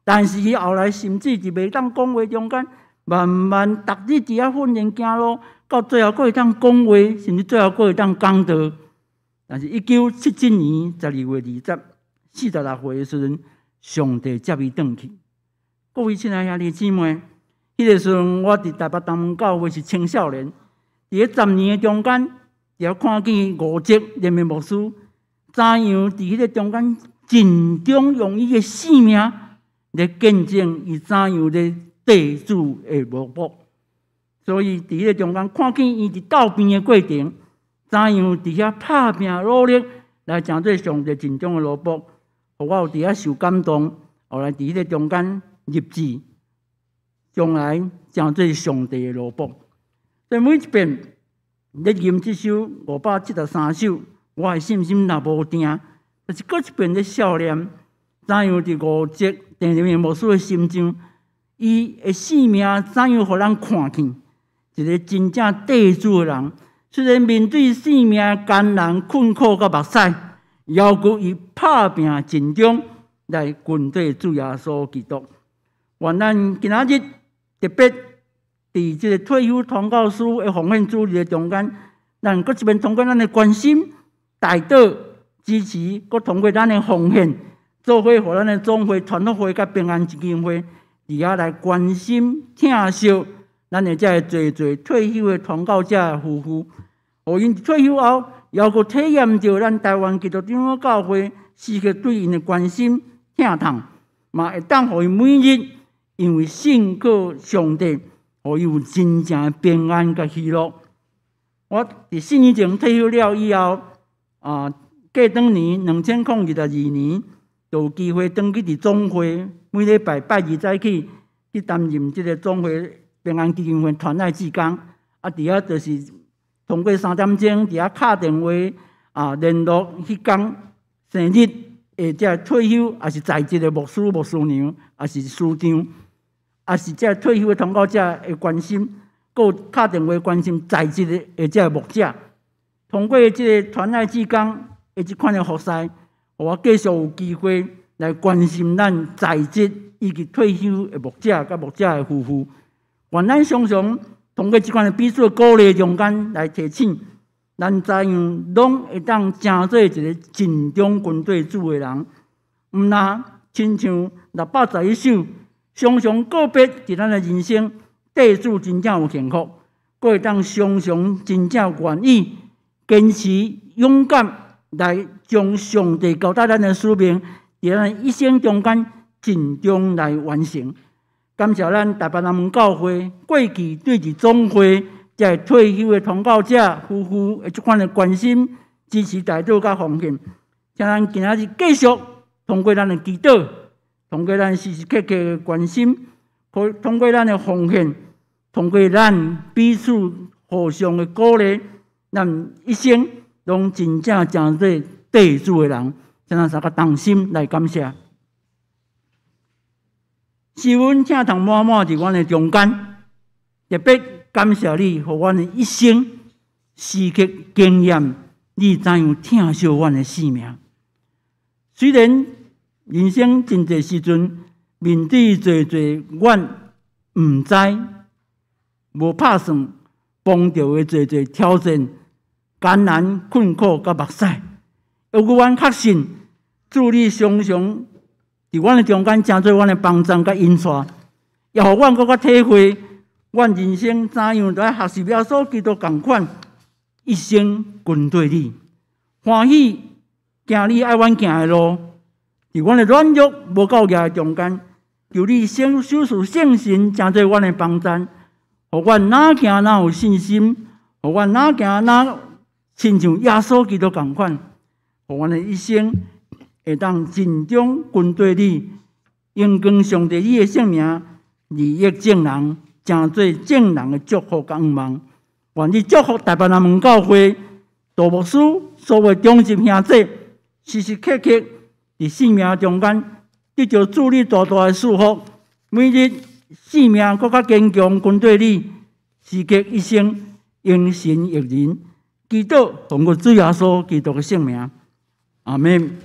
Speaker 2: 但是伊後來甚至佇袂當講話中間，慢慢逐日佇遐訓練行路，到最後閣會當講話，甚至最後閣會當講道。但是，1977年12月20，46歲的時陣，上帝接伊轉去。各位親愛兄弟姊妹，彼个時陣我佇台北東門教會是青少年，佇咧10年的中間，就看見五叔連明牧師怎樣佇彼个中間盡忠用伊的性命來見證伊怎樣咧綴主的奴僕。所以佇彼个中間看見伊佇鬥病的過程，怎樣佇遐拍拚努力來成做上帝盡忠的奴僕，予我有佇遐受感動。後來佇彼个中間立志，將來成做上帝的奴僕。所以每一遍咧吟這首573首，我的信心若無定，就是閣一遍咧數念，怎樣佇五叔鄭連明牧師的心中，伊的生命怎樣予咱看見一個真正綴主的人，雖然面對生命艱難困苦佮目屎，猶閣伊拍拚盡忠來跟綴主耶穌基督。願咱今仔日特別佇這个退休傳教士的奉獻主日的中間，咱閣一遍通過咱的關心、代禱、支持，閣通過咱的奉獻，做伙予咱的總會、傳福會佮平安基金會，佇遐來關心、疼惜咱的這个濟濟退休的傳教者夫婦，予𪜶退休後，猶閣體驗著咱台灣基督長老教會時刻對𪜶的關心、疼痛，嘛會當予𪜶每日因為信靠上帝，予伊有真正的平安佮喜樂。我佇4年前退休了以後，過轉年2022年，就有機會轉去佇總會，每禮拜拜二早起去擔任這个總會平安基金會傳愛志工。佇遐就是通過3點鐘佇遐敲電話聯絡彼工生日的這退休，抑是在職的牧師、牧師娘，抑是司長，抑是這退休的傳教者的關心，閣有敲電話關心在職的這牧者。通過這个傳愛志工的這款的服事，予我繼續有機會來關心咱在職以及退休的牧者佮牧者的夫婦。願咱常常通過這款的彼此的鼓勵中間來提醒，咱知影攏會當成做一个盡忠跟綴主的人，毋若親像611首，常常告別佇咱的人生，對主真正有幸福，閣會當常常真正願意堅持勇敢來將上帝交代咱的使命，佇咱一生中間盡忠來完成。感謝咱台北南門教會過去對佇總會這退休的傳教者夫婦的這款的關心、支持、代禱佮奉獻，請咱今仔日繼續通過咱的祈禱，通過咱時時刻刻的關心，通過咱的奉獻，通過咱彼此互相的鼓勵，咱一生攏真正成做綴主的人。請咱三個同心來感謝。是阮疼痛滿滿佇阮的中間，特別感謝你，予阮的一生時刻經驗你怎樣疼惜阮的生命。雖然人生真濟時陣面對濟濟阮毋知、無拍算碰著的濟濟挑戰、艱難、困苦佮目屎，猶閣阮確信主你常常佇阮的中間，成做阮的幫贊佮引帶，也予阮閣較體會，阮人生怎樣來學習耶穌基督仝款，一生跟綴你，歡喜行你愛阮行的路。佇阮的軟弱無夠力的中間，求你先賞賜聖神，成做阮的幫贊，予阮哪行哪有信心，予阮哪行哪親像耶穌基督仝款，予阮的一生會當盡忠跟綴你，榮光上帝你的聖名，利益眾人，成做眾人的祝福佮向望。願你祝福台北南門教會杜牧師所有長執兄弟，時時刻刻佇生命中間得著主你大大的祝福，每日生命閣較堅強，跟綴你，時刻一生榮神益人。祈禱奉我主耶穌基督的聖名，阿們。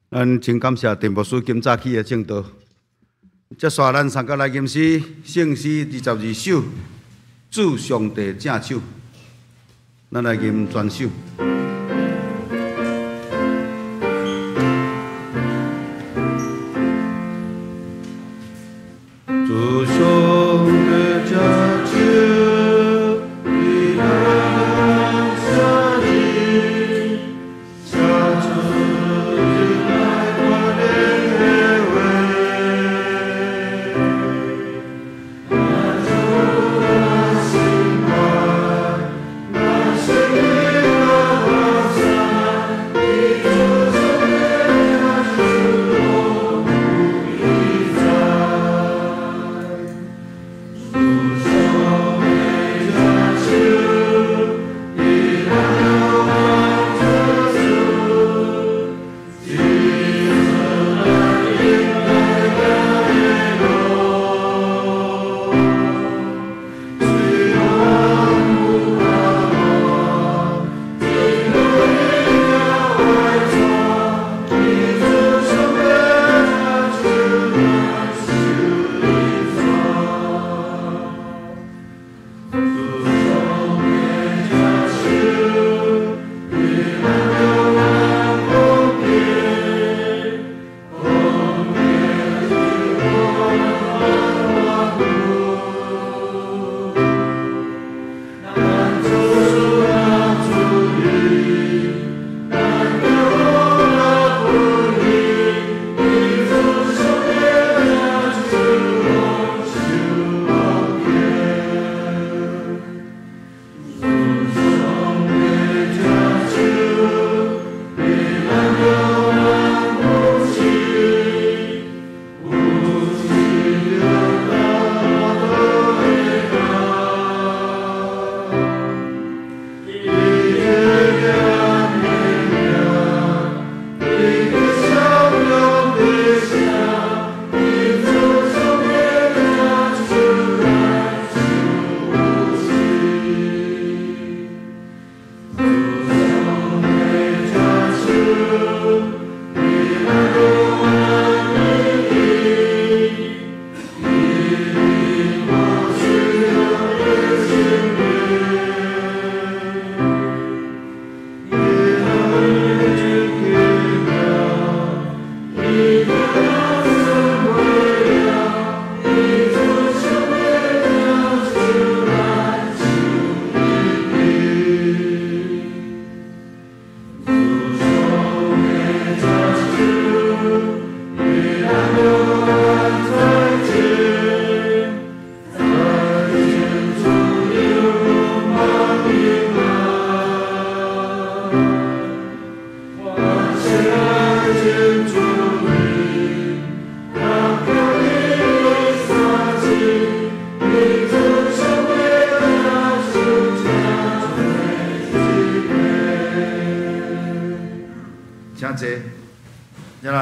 Speaker 1: 咱真感謝陳牧師今早起的證道。接紲咱三個來吟詩，聖詩22首，主上帝正手。咱來吟全首。主上帝正手，伊咱寫字，寫出仁愛大能的話。咱主咱心肝，咱生命的山，伊主上帝正手，無不在。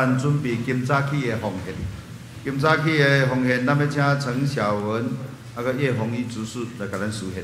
Speaker 1: 咱準備今早起的奉獻。今早起的奉獻，咱欲請陳小文啊閣葉紅衣執事來共咱司獻。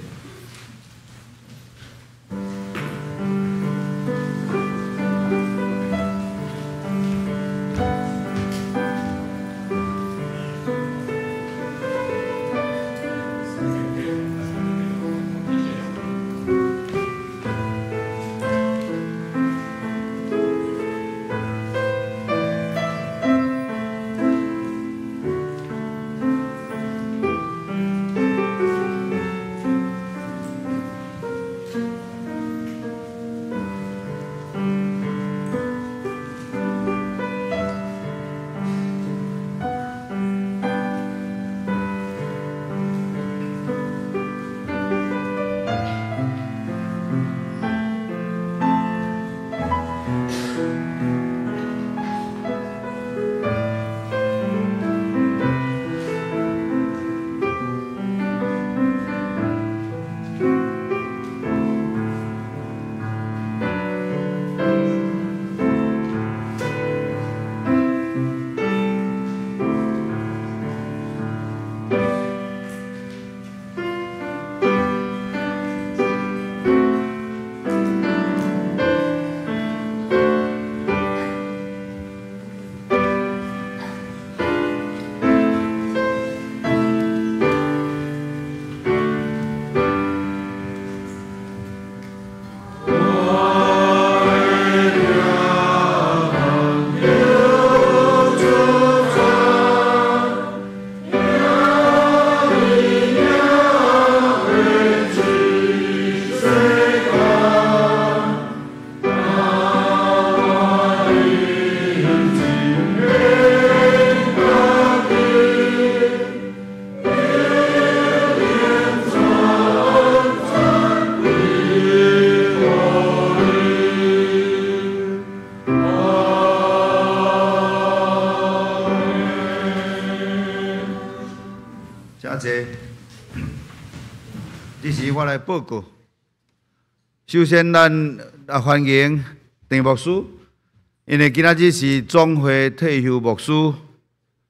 Speaker 1: 我來報告。首先，咱啊歡迎鄭牧師，因為今仔日是總會退休牧師、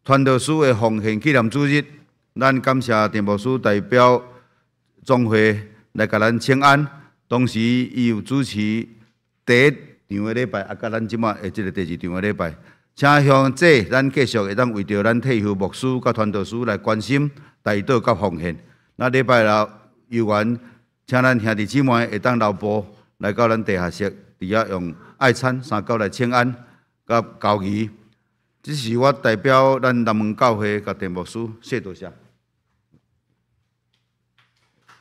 Speaker 1: 傳道師的奉獻紀念主日，咱感謝鄭牧師代表總會來共咱請安。同時，伊有主持第一場的禮拜，啊，佮咱這擺的這个第二場的禮拜，請鄉姐，咱繼續會當為著咱退休牧師佮傳道師來關心、代禱佮奉獻。那禮拜六有緣，請咱兄弟姊妹會當留步來到咱地下室，佇遐用愛餐三角來請安佮交誼。這是我代表咱南門教會佮鄭牧師說多謝，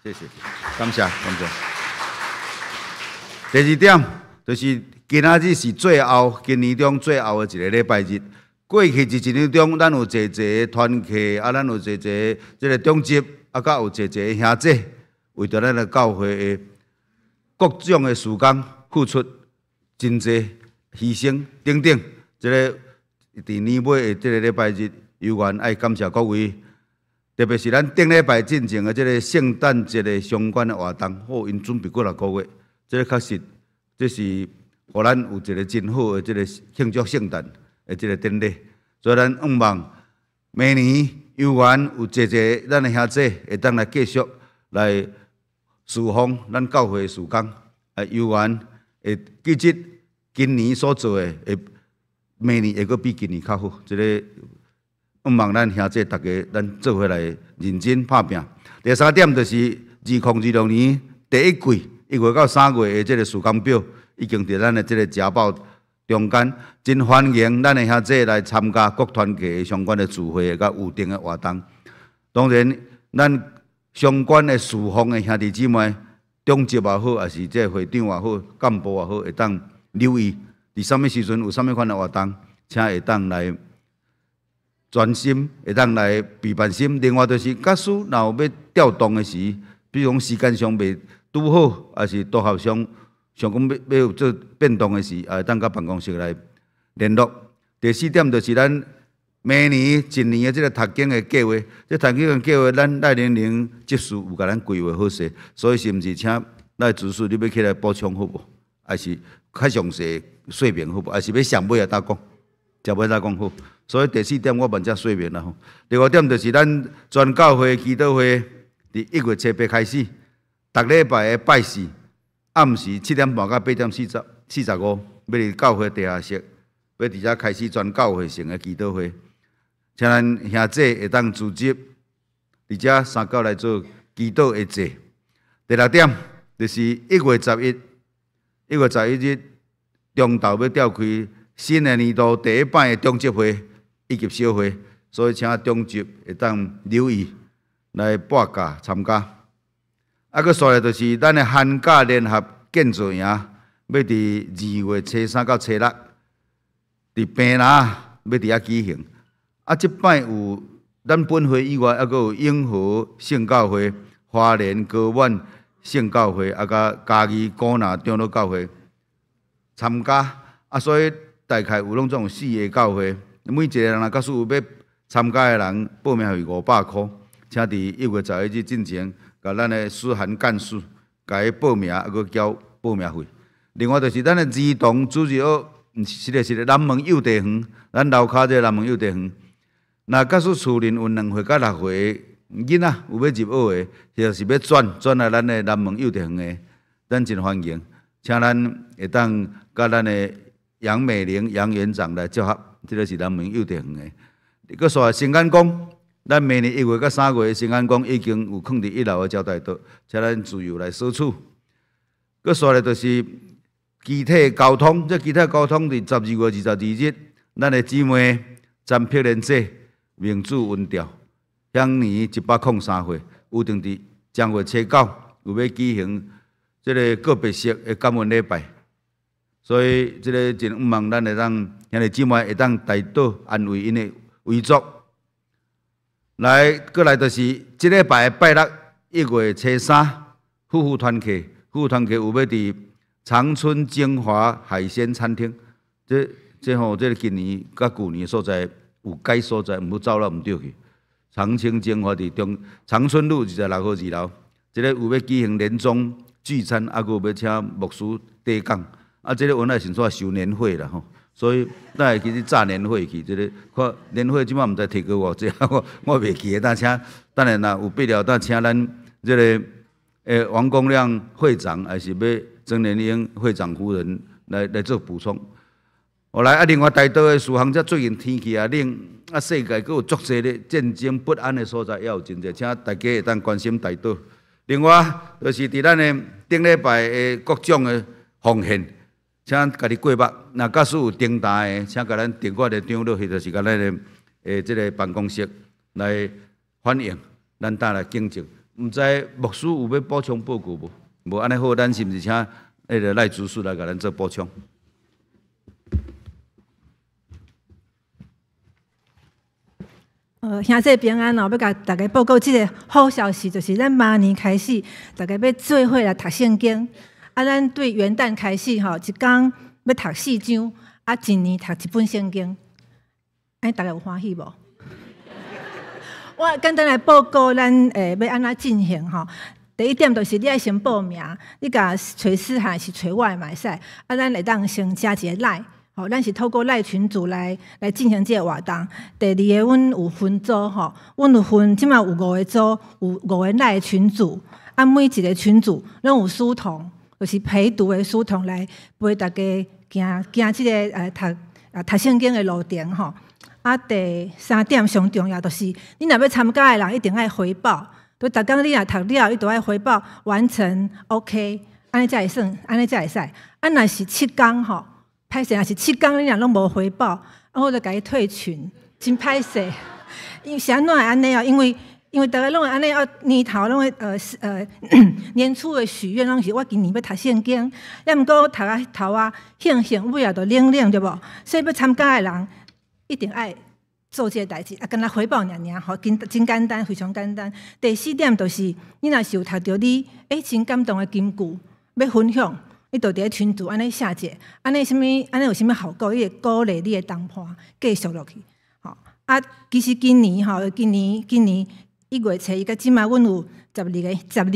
Speaker 1: 謝謝，感謝感謝。第二點就是今仔日是最後今年中最後的一个禮拜日。過去一年中，咱有濟濟團契，啊，咱有濟濟這个長執，啊，閣有濟濟兄弟，為著咱的教會的各種的事工付出真濟犧牲等等。這个佇年尾的這个禮拜日，猶原愛感謝各位，特別是咱頂禮拜進前的這个聖誕節的相關的活動，好，𪜶準備幾若個月，這个確實，這是予咱有一个真好的這个慶祝聖誕的這个典禮。所以咱向望明年猶原有濟濟咱的兄弟會當來繼續來侍奉咱教會的事工，啊，猶原會記得今年所做的，會明年會閣比今年較好。這个向望咱兄弟逐家，咱做伙來認真拍拚。第三點就是2026年第一季1月到3月的這个事工表，已經佇咱的這个簡報中間，真歡迎咱的兄弟來參加各團體相關的聚會佮預定的活動。當然，咱相關的事奉的兄弟姊妹，長執也好，抑是這會長也好，幹部也好，會當留意佇啥物時陣有啥物款的活動，請會當來專心，會當來備辦心。另外就是，假使若有欲調動的時，比如講時間上袂拄好，抑是組合上想講欲有做變動的時，也會當佮辦公室來聯絡。第四點就是咱明年一年的這个讀經的計畫，這讀經的計畫，咱賴玲玲執事有共咱規劃好勢，所以是毋是請賴執事你欲起來補充好無？抑是較詳細說明好無？抑是欲上尾仔才講？食尾才講好。所以第四點我慢才說明啦吼。第五點就是咱全教會祈禱會，佇1月初8開始，逐禮拜的拜四暗時7點半到8點45，欲佇教會地下室，欲佇遮開始全教會性的祈禱會，請咱兄姊會當組織佇遮三教來做祈禱的祭。第六點就是1月11，1月11日中晝欲召開新的年度第一擺的長執會以及小會，所以請長執會當留意來報價參加。啊，閣紲來就是咱的寒假聯合建造營，欲佇2月初3到初6，佇平拿欲佇遐舉行。啊，這擺有咱本會以外，猶閣有永和聖教會、花蓮高滿聖教會，啊，佮嘉義古衲長老教會參加。啊，所以大概有攏總有四个教會，每一个人若假使有欲參加的人，報名費500箍，請佇1月11日進前，共咱的書涵幹事共伊報名，啊，閣繳報名費。另外就是咱的兒童主日學，毋是，是咧是咧，南門幼稚園，咱樓跤這个南門幼稚園。若假使厝內有2歲佮6歲囡仔有欲入學的，或者是欲轉來咱的南門幼稚園的，咱真歡迎，請咱會當佮咱的楊美玲楊園長來集合，這个是南門幼稚園的。閣紲來聖安宮，咱明年1月佮3月聖安宮已經有囥佇一樓的招待桌，請咱自由來索取。閣紲來就是機體交通，這機體交通佇12月22日，咱的姊妹詹碧蓮姐明主恩召，享年103歲，有定佇正月初九有欲舉行這个告別式的感恩禮拜，所以這个真向望咱會當兄弟姊妹會當代禱安慰𪜶的遺族。來，閣來就是這禮拜的拜六1月初3，夫婦團契，夫婦團契有欲佇長春晶華海鮮餐廳，這這吼，這个今年佮舊年的所在有改所在，毋過走了毋對去。長青晶華佇中長春路26號二樓，這个有欲舉行年終聚餐，啊，閣有欲請牧師短講，啊，這个原來是煞收年費啦吼，所以咱會記得炸年費去，這个看年費這擺毋知提高偌濟，我我袂記得，但請等下若有必要，等請咱這个王公亮會長，還是欲曾連英會長夫人來做補充。後來啊，另外代禱的事項，這最近天氣也冷，啊，世界閣有足濟咧戰爭不安的所在，也有真濟，請大家會當關心代禱。另外，就是佇咱的頂禮拜的各種的奉獻，請家己過目。若假使有訂單的，請共咱訂閱的長老，或者是共咱的這个辦公室來反映，咱等來更正。毋知牧師有欲補充報告無？無按呢好，咱是毋是請彼个賴主事來共咱做補充？
Speaker 3: 兄弟平安哦！欲共大家報告這个好消息，就是咱明年開始，大家欲做伙來讀聖經。啊，咱對元旦開始吼，一工欲讀四章，啊，一年讀一本聖經。按呢大家有歡喜無？我簡單來報告咱欲按怎進行吼。第一點就是你愛先報名，你共揣思涵是揣我的嘛會使。啊，咱會當先加一个 LINE，吼，咱是透過 LINE 群組來進行這个活動。第二个，阮有分組吼，阮有分，這擺有五个組，有五个 LINE 群組。啊，每一个群組攏有書童，就是陪讀的書童來陪大家行行這个讀讀聖經的路程吼。啊，第三點上重要就是，你若欲參加的人一定愛回報。就逐工你若讀了，你都愛回報完成 OK，按呢才會算，按呢才會使。啊，若是七工吼，歹勢，若是七工你若攏無回報，啊，我就共伊退群，真歹勢。因為是按怎會按呢哦？因為逐个攏會按呢啊，年頭攏會年初的許願攏是我今年欲讀聖經，抑毋過讀啊頭啊興興尾啊就冷冷對無？所以欲參加的人一定愛做這个代誌，啊，敢若回報爾爾吼，真真簡單，非常簡單。第四點就是，你若是有讀著你真感動的金句，欲分享，你就佇咧群組按呢寫者，按呢啥物，按呢有啥物效果？你會鼓勵你的同伴繼續落去。吼，啊，其實今年吼，今年1月初1到這擺，阮有十二個兄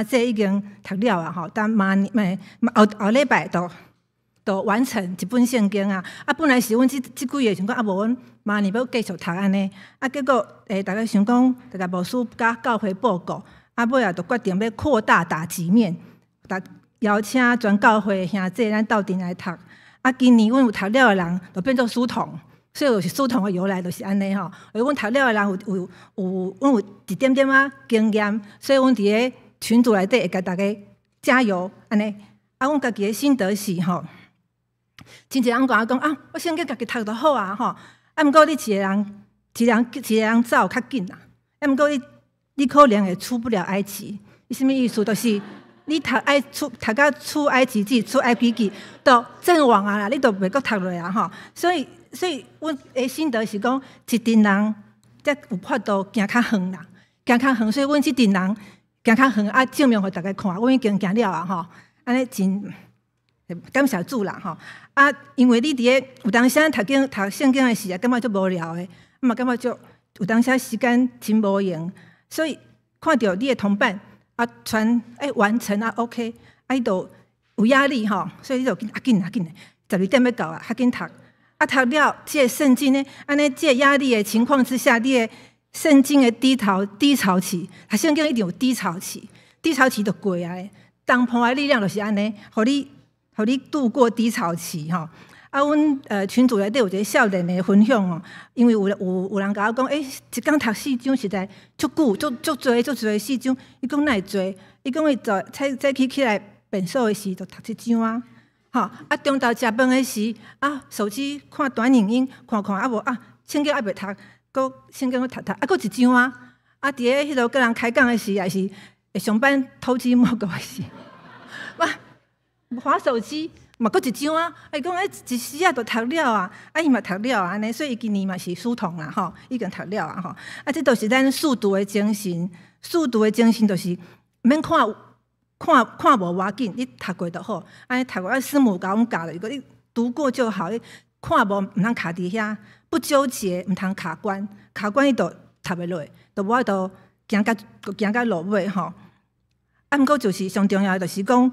Speaker 3: 弟已經讀了啊！吼，但明年後後禮拜就就完成一本聖經啊！啊，本來是阮這幾個想講啊，無阮明年欲繼續讀按呢。啊，結果逐家想講，逐家牧師佮教會報告，啊，尾仔就決定欲擴大打擊面，逐邀請全教會兄弟咱鬥陣來讀。啊，今年阮有讀了的人，就變做書童，所以就是書童的由來就是按呢吼。因為阮讀了的人有，阮有一點點仔經驗，所以阮佇咧群組內底會共逐家加油按呢。啊，阮家己的心得是吼，真濟人共我講啊，我聖經家己讀就好啊吼。啊，毋過你一个人，一个人，一个人走較緊啦。啊，毋過你可能會出不了埃及。伊啥物意思？就是你讀愛出讀到出埃及記、出埃及記，都陣亡啊啦，你都袂閣讀落啊吼。所以阮的心得是講，一陣人才有法度行較遠啦，行較遠。所以阮這陣人行較遠啊，證明予逐家看，阮已經行了啊吼。按呢真感謝主啦吼！啊，因為你佇咧有當時讀經讀聖經的時啊，感覺足無聊的，啊嘛感覺足有當時時間真無閒，所以看著你的同伴啊，傳完成啊 OK，啊伊就有壓力吼，所以你就緊啊緊啊緊，12點欲到啊，較緊讀。啊讀了這个聖經呢，按呢這个壓力的情況之下，你的聖經的低潮期，讀聖經一定有低潮期，低潮期就過啊。同伴的力量就是按呢，予你度過低潮期吼。啊，阮群組內底有一个少年的分享哦，因為有人共我講，一工讀四章實在足久，足濟足濟四章。伊講哪會濟？伊講伊早起起來便所的時就讀一章啊，吼啊，中晝食飯的時啊，手機看短影音，看看啊無啊，聖經猶未讀，閣聖經閣讀讀，啊，閣一章啊。啊，佇咧彼落佮人開講的時，也是會上班偷雞摸狗的時，哇，滑手機嘛，閣一章啊！伊講一時仔就讀了啊，啊伊嘛讀了按呢，所以伊今年嘛是書童啦吼，已經讀了啊吼。啊，這都是咱使徒的精神，使徒的精神就是毋免看看看無要緊，你讀過就好。按呢讀過啊，師母共阮教的，伊講你讀過就好，你看無毋通卡佇遐，不糾結，毋通卡關，卡關你就讀袂落，就無法度行到落尾吼。啊，毋過就是上重要的就是講，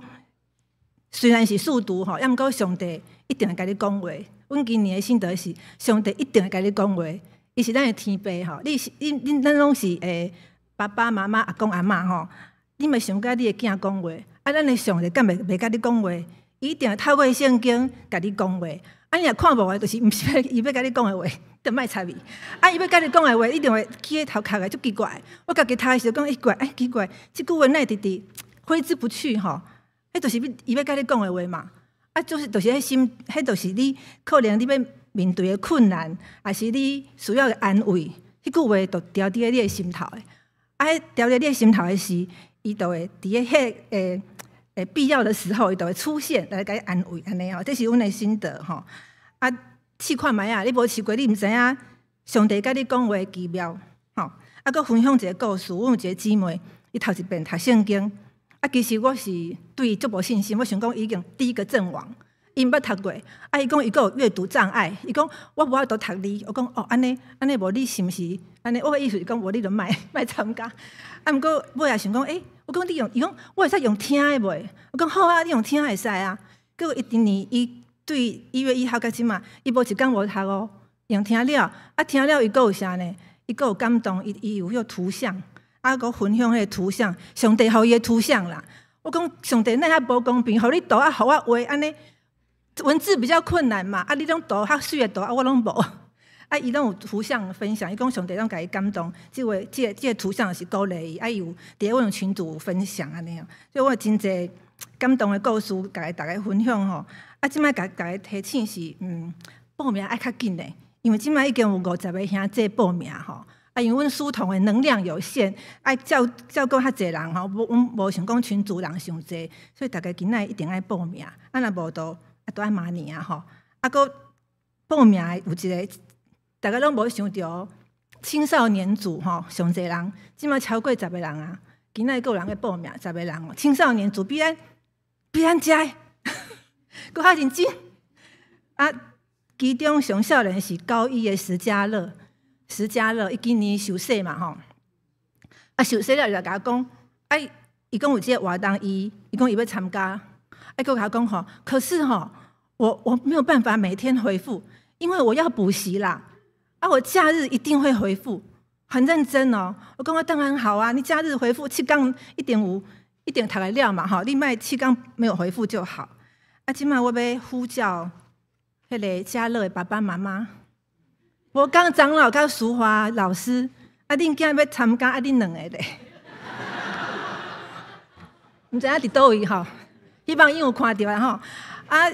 Speaker 3: 雖然是使徒吼，啊毋過上帝一定會共你講話。阮今年的心得是，上帝一定會共你講話。伊是咱的天父吼，你是你恁咱攏是爸爸媽媽、阿公阿嬤吼，你嘛想共你的囝講話，啊，咱的上帝敢袂共你講話？伊一定會透過聖經共你講話。啊，你若看無的，就是毋是伊欲共你講的話，就莫插伊。啊，伊欲共你講的話，一定會起咧頭殼的足奇怪。我家己讀的時陣講，奇怪，欸，奇怪，這句話哪會直直揮之不去吼？彼就是伊欲共你講的話嘛。啊，就是彼心，彼就是你可能你欲面對的困難，抑是你需要的安慰，彼句話就牢佇咧你的心頭的。啊，牢佇你的心頭的時，伊就會佇咧彼必要的時候，伊就會出現來共你安慰，按呢吼，這是阮的心得吼。啊，試看覓啊，你無試過，你毋知影上帝共你講話奇妙吼。啊，閣分享一个故事，阮有一个姊妹，伊頭一遍讀聖經。啊，其實我是對伊足無信心，我想講伊已經第一個陣亡，伊毋捌讀過。啊，伊講伊閣有閱讀障礙，伊講我無法度讀字。我講哦，按呢按呢無你是毋是按呢？我的意思是講無你就莫莫參加。啊，毋過尾仔想講，欸，我講你用，伊講我會使用聽的袂？我講好啊，你用聽的會使啊。結果伊今年伊對1月1號到這馬，伊無一工無讀哦，用聽了，啊聽了伊閣有啥呢？伊閣有感動，伊有彼個圖像。啊，閣分享彼个圖像，上帝予伊的圖像啦。我講上帝哪遐無公平，予你圖啊，予我畫按呢，文字比較困難嘛。啊，你攏圖較媠的圖，啊，我攏無。啊，伊攏有圖像分享，伊講上帝攏共伊感動，這個圖像是鼓勵伊，啊，伊有佇咧阮群組分享按呢，所以我有真濟感動的故事，共逐家分享吼。啊，這擺共逐家提醒是，報名愛較緊的，因為這擺已經有50個兄弟報名吼。啊，因為阮書童的能量有限，愛照顧較濟人吼，無阮無想講群組人傷濟，所以逐家今仔一定愛報名，啊若無就啊都愛明年啊吼。啊，閣報名有一个，逐家攏無想著青少年組吼，上濟人，這擺超過十个人啊，今仔閣有人咧報名，十个人哦，青少年組比咱遮的閣較認真。啊，其中上少年是高一的石家樂。石家樂，伊今年受洗嘛吼，啊受洗了，伊就共我講，啊，伊講有這个活動，伊講伊欲參加，啊，閣共我講吼，可是吼，我沒有辦法每天回覆，因為我要補習啦。啊，我假日一定會回覆，很認真哦。我講我當然好啊，你假日回覆七工一點五一點讀會了嘛，吼，你莫七工沒有回覆就好。啊，這擺我欲呼叫彼个嘉樂的爸爸媽媽，我剛長老佮淑華老師，啊，恁囝欲參加，啊，恁兩個咧，毋知影佇佗位吼，希望𪜶有看著啦吼。啊，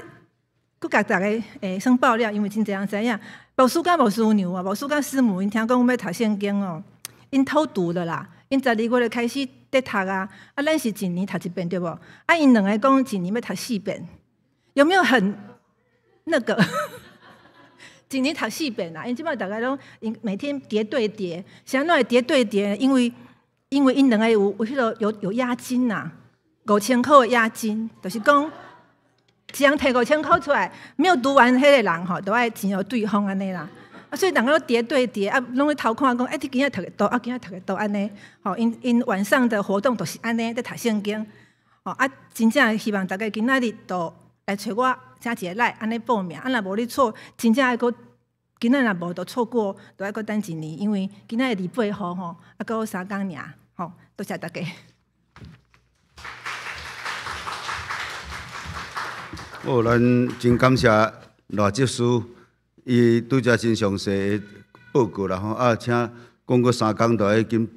Speaker 3: 閣共逐家先爆料，因為真濟人知影，牧師佮牧師娘啊，牧師佮師母，𪜶聽講阮欲讀聖經哦，𪜶偷讀了啦，𪜶12月就開始佇讀啊，啊，咱是一年讀一遍對無？啊，𪜶兩个講一年欲讀四遍，有沒有很那個？一年讀四遍啦，𪜶這擺逐家攏每天疊對疊，是按怎會疊對疊？因為𪜶兩个有彼个有押金呐，5000箍的押金，就是講一人提5000箍出來，沒有讀完彼个人吼，都愛錢予對方按呢啦。啊，所以逐家攏疊對疊，啊，攏咧偷看講，欸，你今仔讀會佗，啊，今仔讀會佗按呢？吼，𪜶𪜶晚上的活動就是按呢，佇讀聖經。吼，啊，真正希望逐家今仔日都來揣我，寫一个 LINE，按呢報名。啊，若無你錯，真正愛閣今仔若無就錯過，就愛閣等一年，因為今仔日28號吼，啊，閣有3工爾，吼，多謝大家。
Speaker 1: 好，咱真感謝賴執事，伊拄才真詳細的報告啦吼，啊，請講閣3工就愛緊，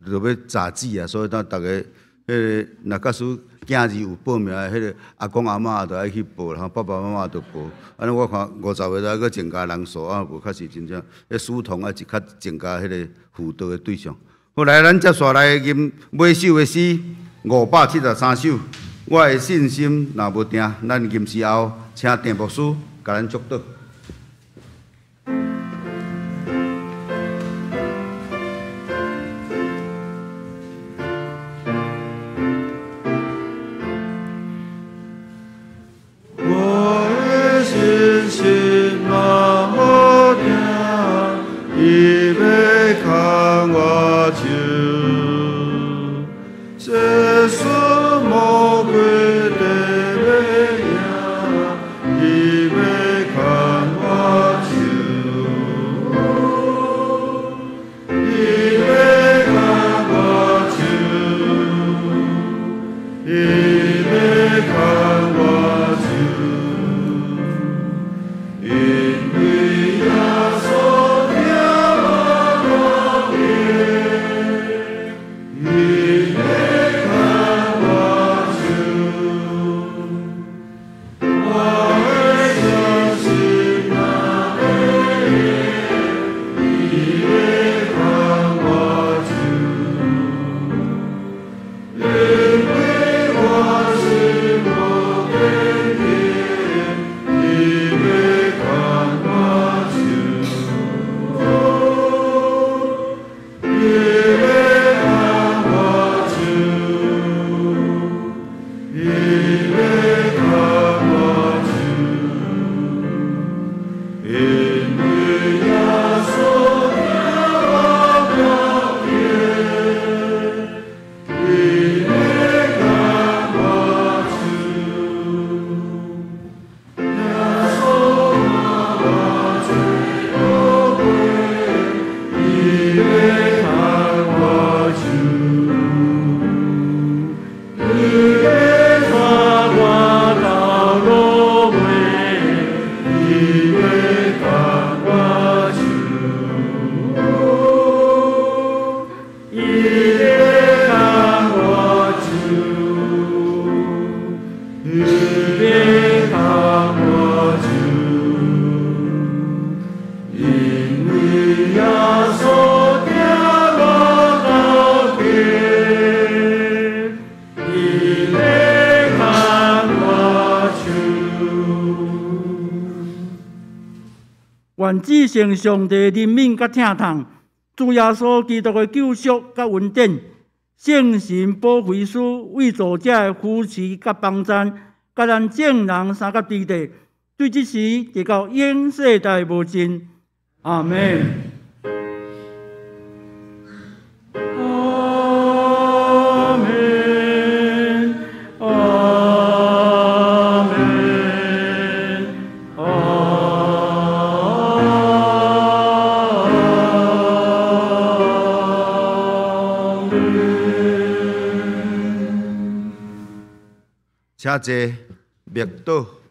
Speaker 1: 就欲閘止啊，所以咱逐家，彼个若假使囝兒有報名的，彼个阿公阿嬤就愛去報啦，爸爸媽媽就報。按呢我看50个就愛閣增加人數，啊，無確實真正，彼書童啊，一較增加彼个輔導的對象。好，來，咱接紲來吟尾首的詩573首。我的信心若無定，咱吟詩後，請鄭牧師共咱祝禱。
Speaker 4: 我的信心若無定，伊欲牽我手，世事魔鬼地欲贏，伊欲牽我手，伊欲牽我手，伊欲牽我手，因為耶穌疼我無邊，伊欲牽我手，我的信心若會伊欲牽我手，因為我心無堅定，伊欲牽我手，伊欲牽我手，伊欲牽我手，因為耶穌疼我無邊，伊欲牽我手，耶穌看我最寶貴，伊欲牽我手，伊欲帶我到落尾，伊欲牽我手，伊欲牽我手，伊欲牽我手，因為耶穌疼我無邊，伊欲牽我手。
Speaker 2: 願至聖上帝憐憫佮疼痛，主耶穌基督的救贖佮恩典，聖神保惠師為助者的扶持佮幫贊，佮咱眾人相佮佇咧，對這時直到永世代無盡。阿們。
Speaker 4: 阿們，阿們，遠。
Speaker 1: 請坐，默禱。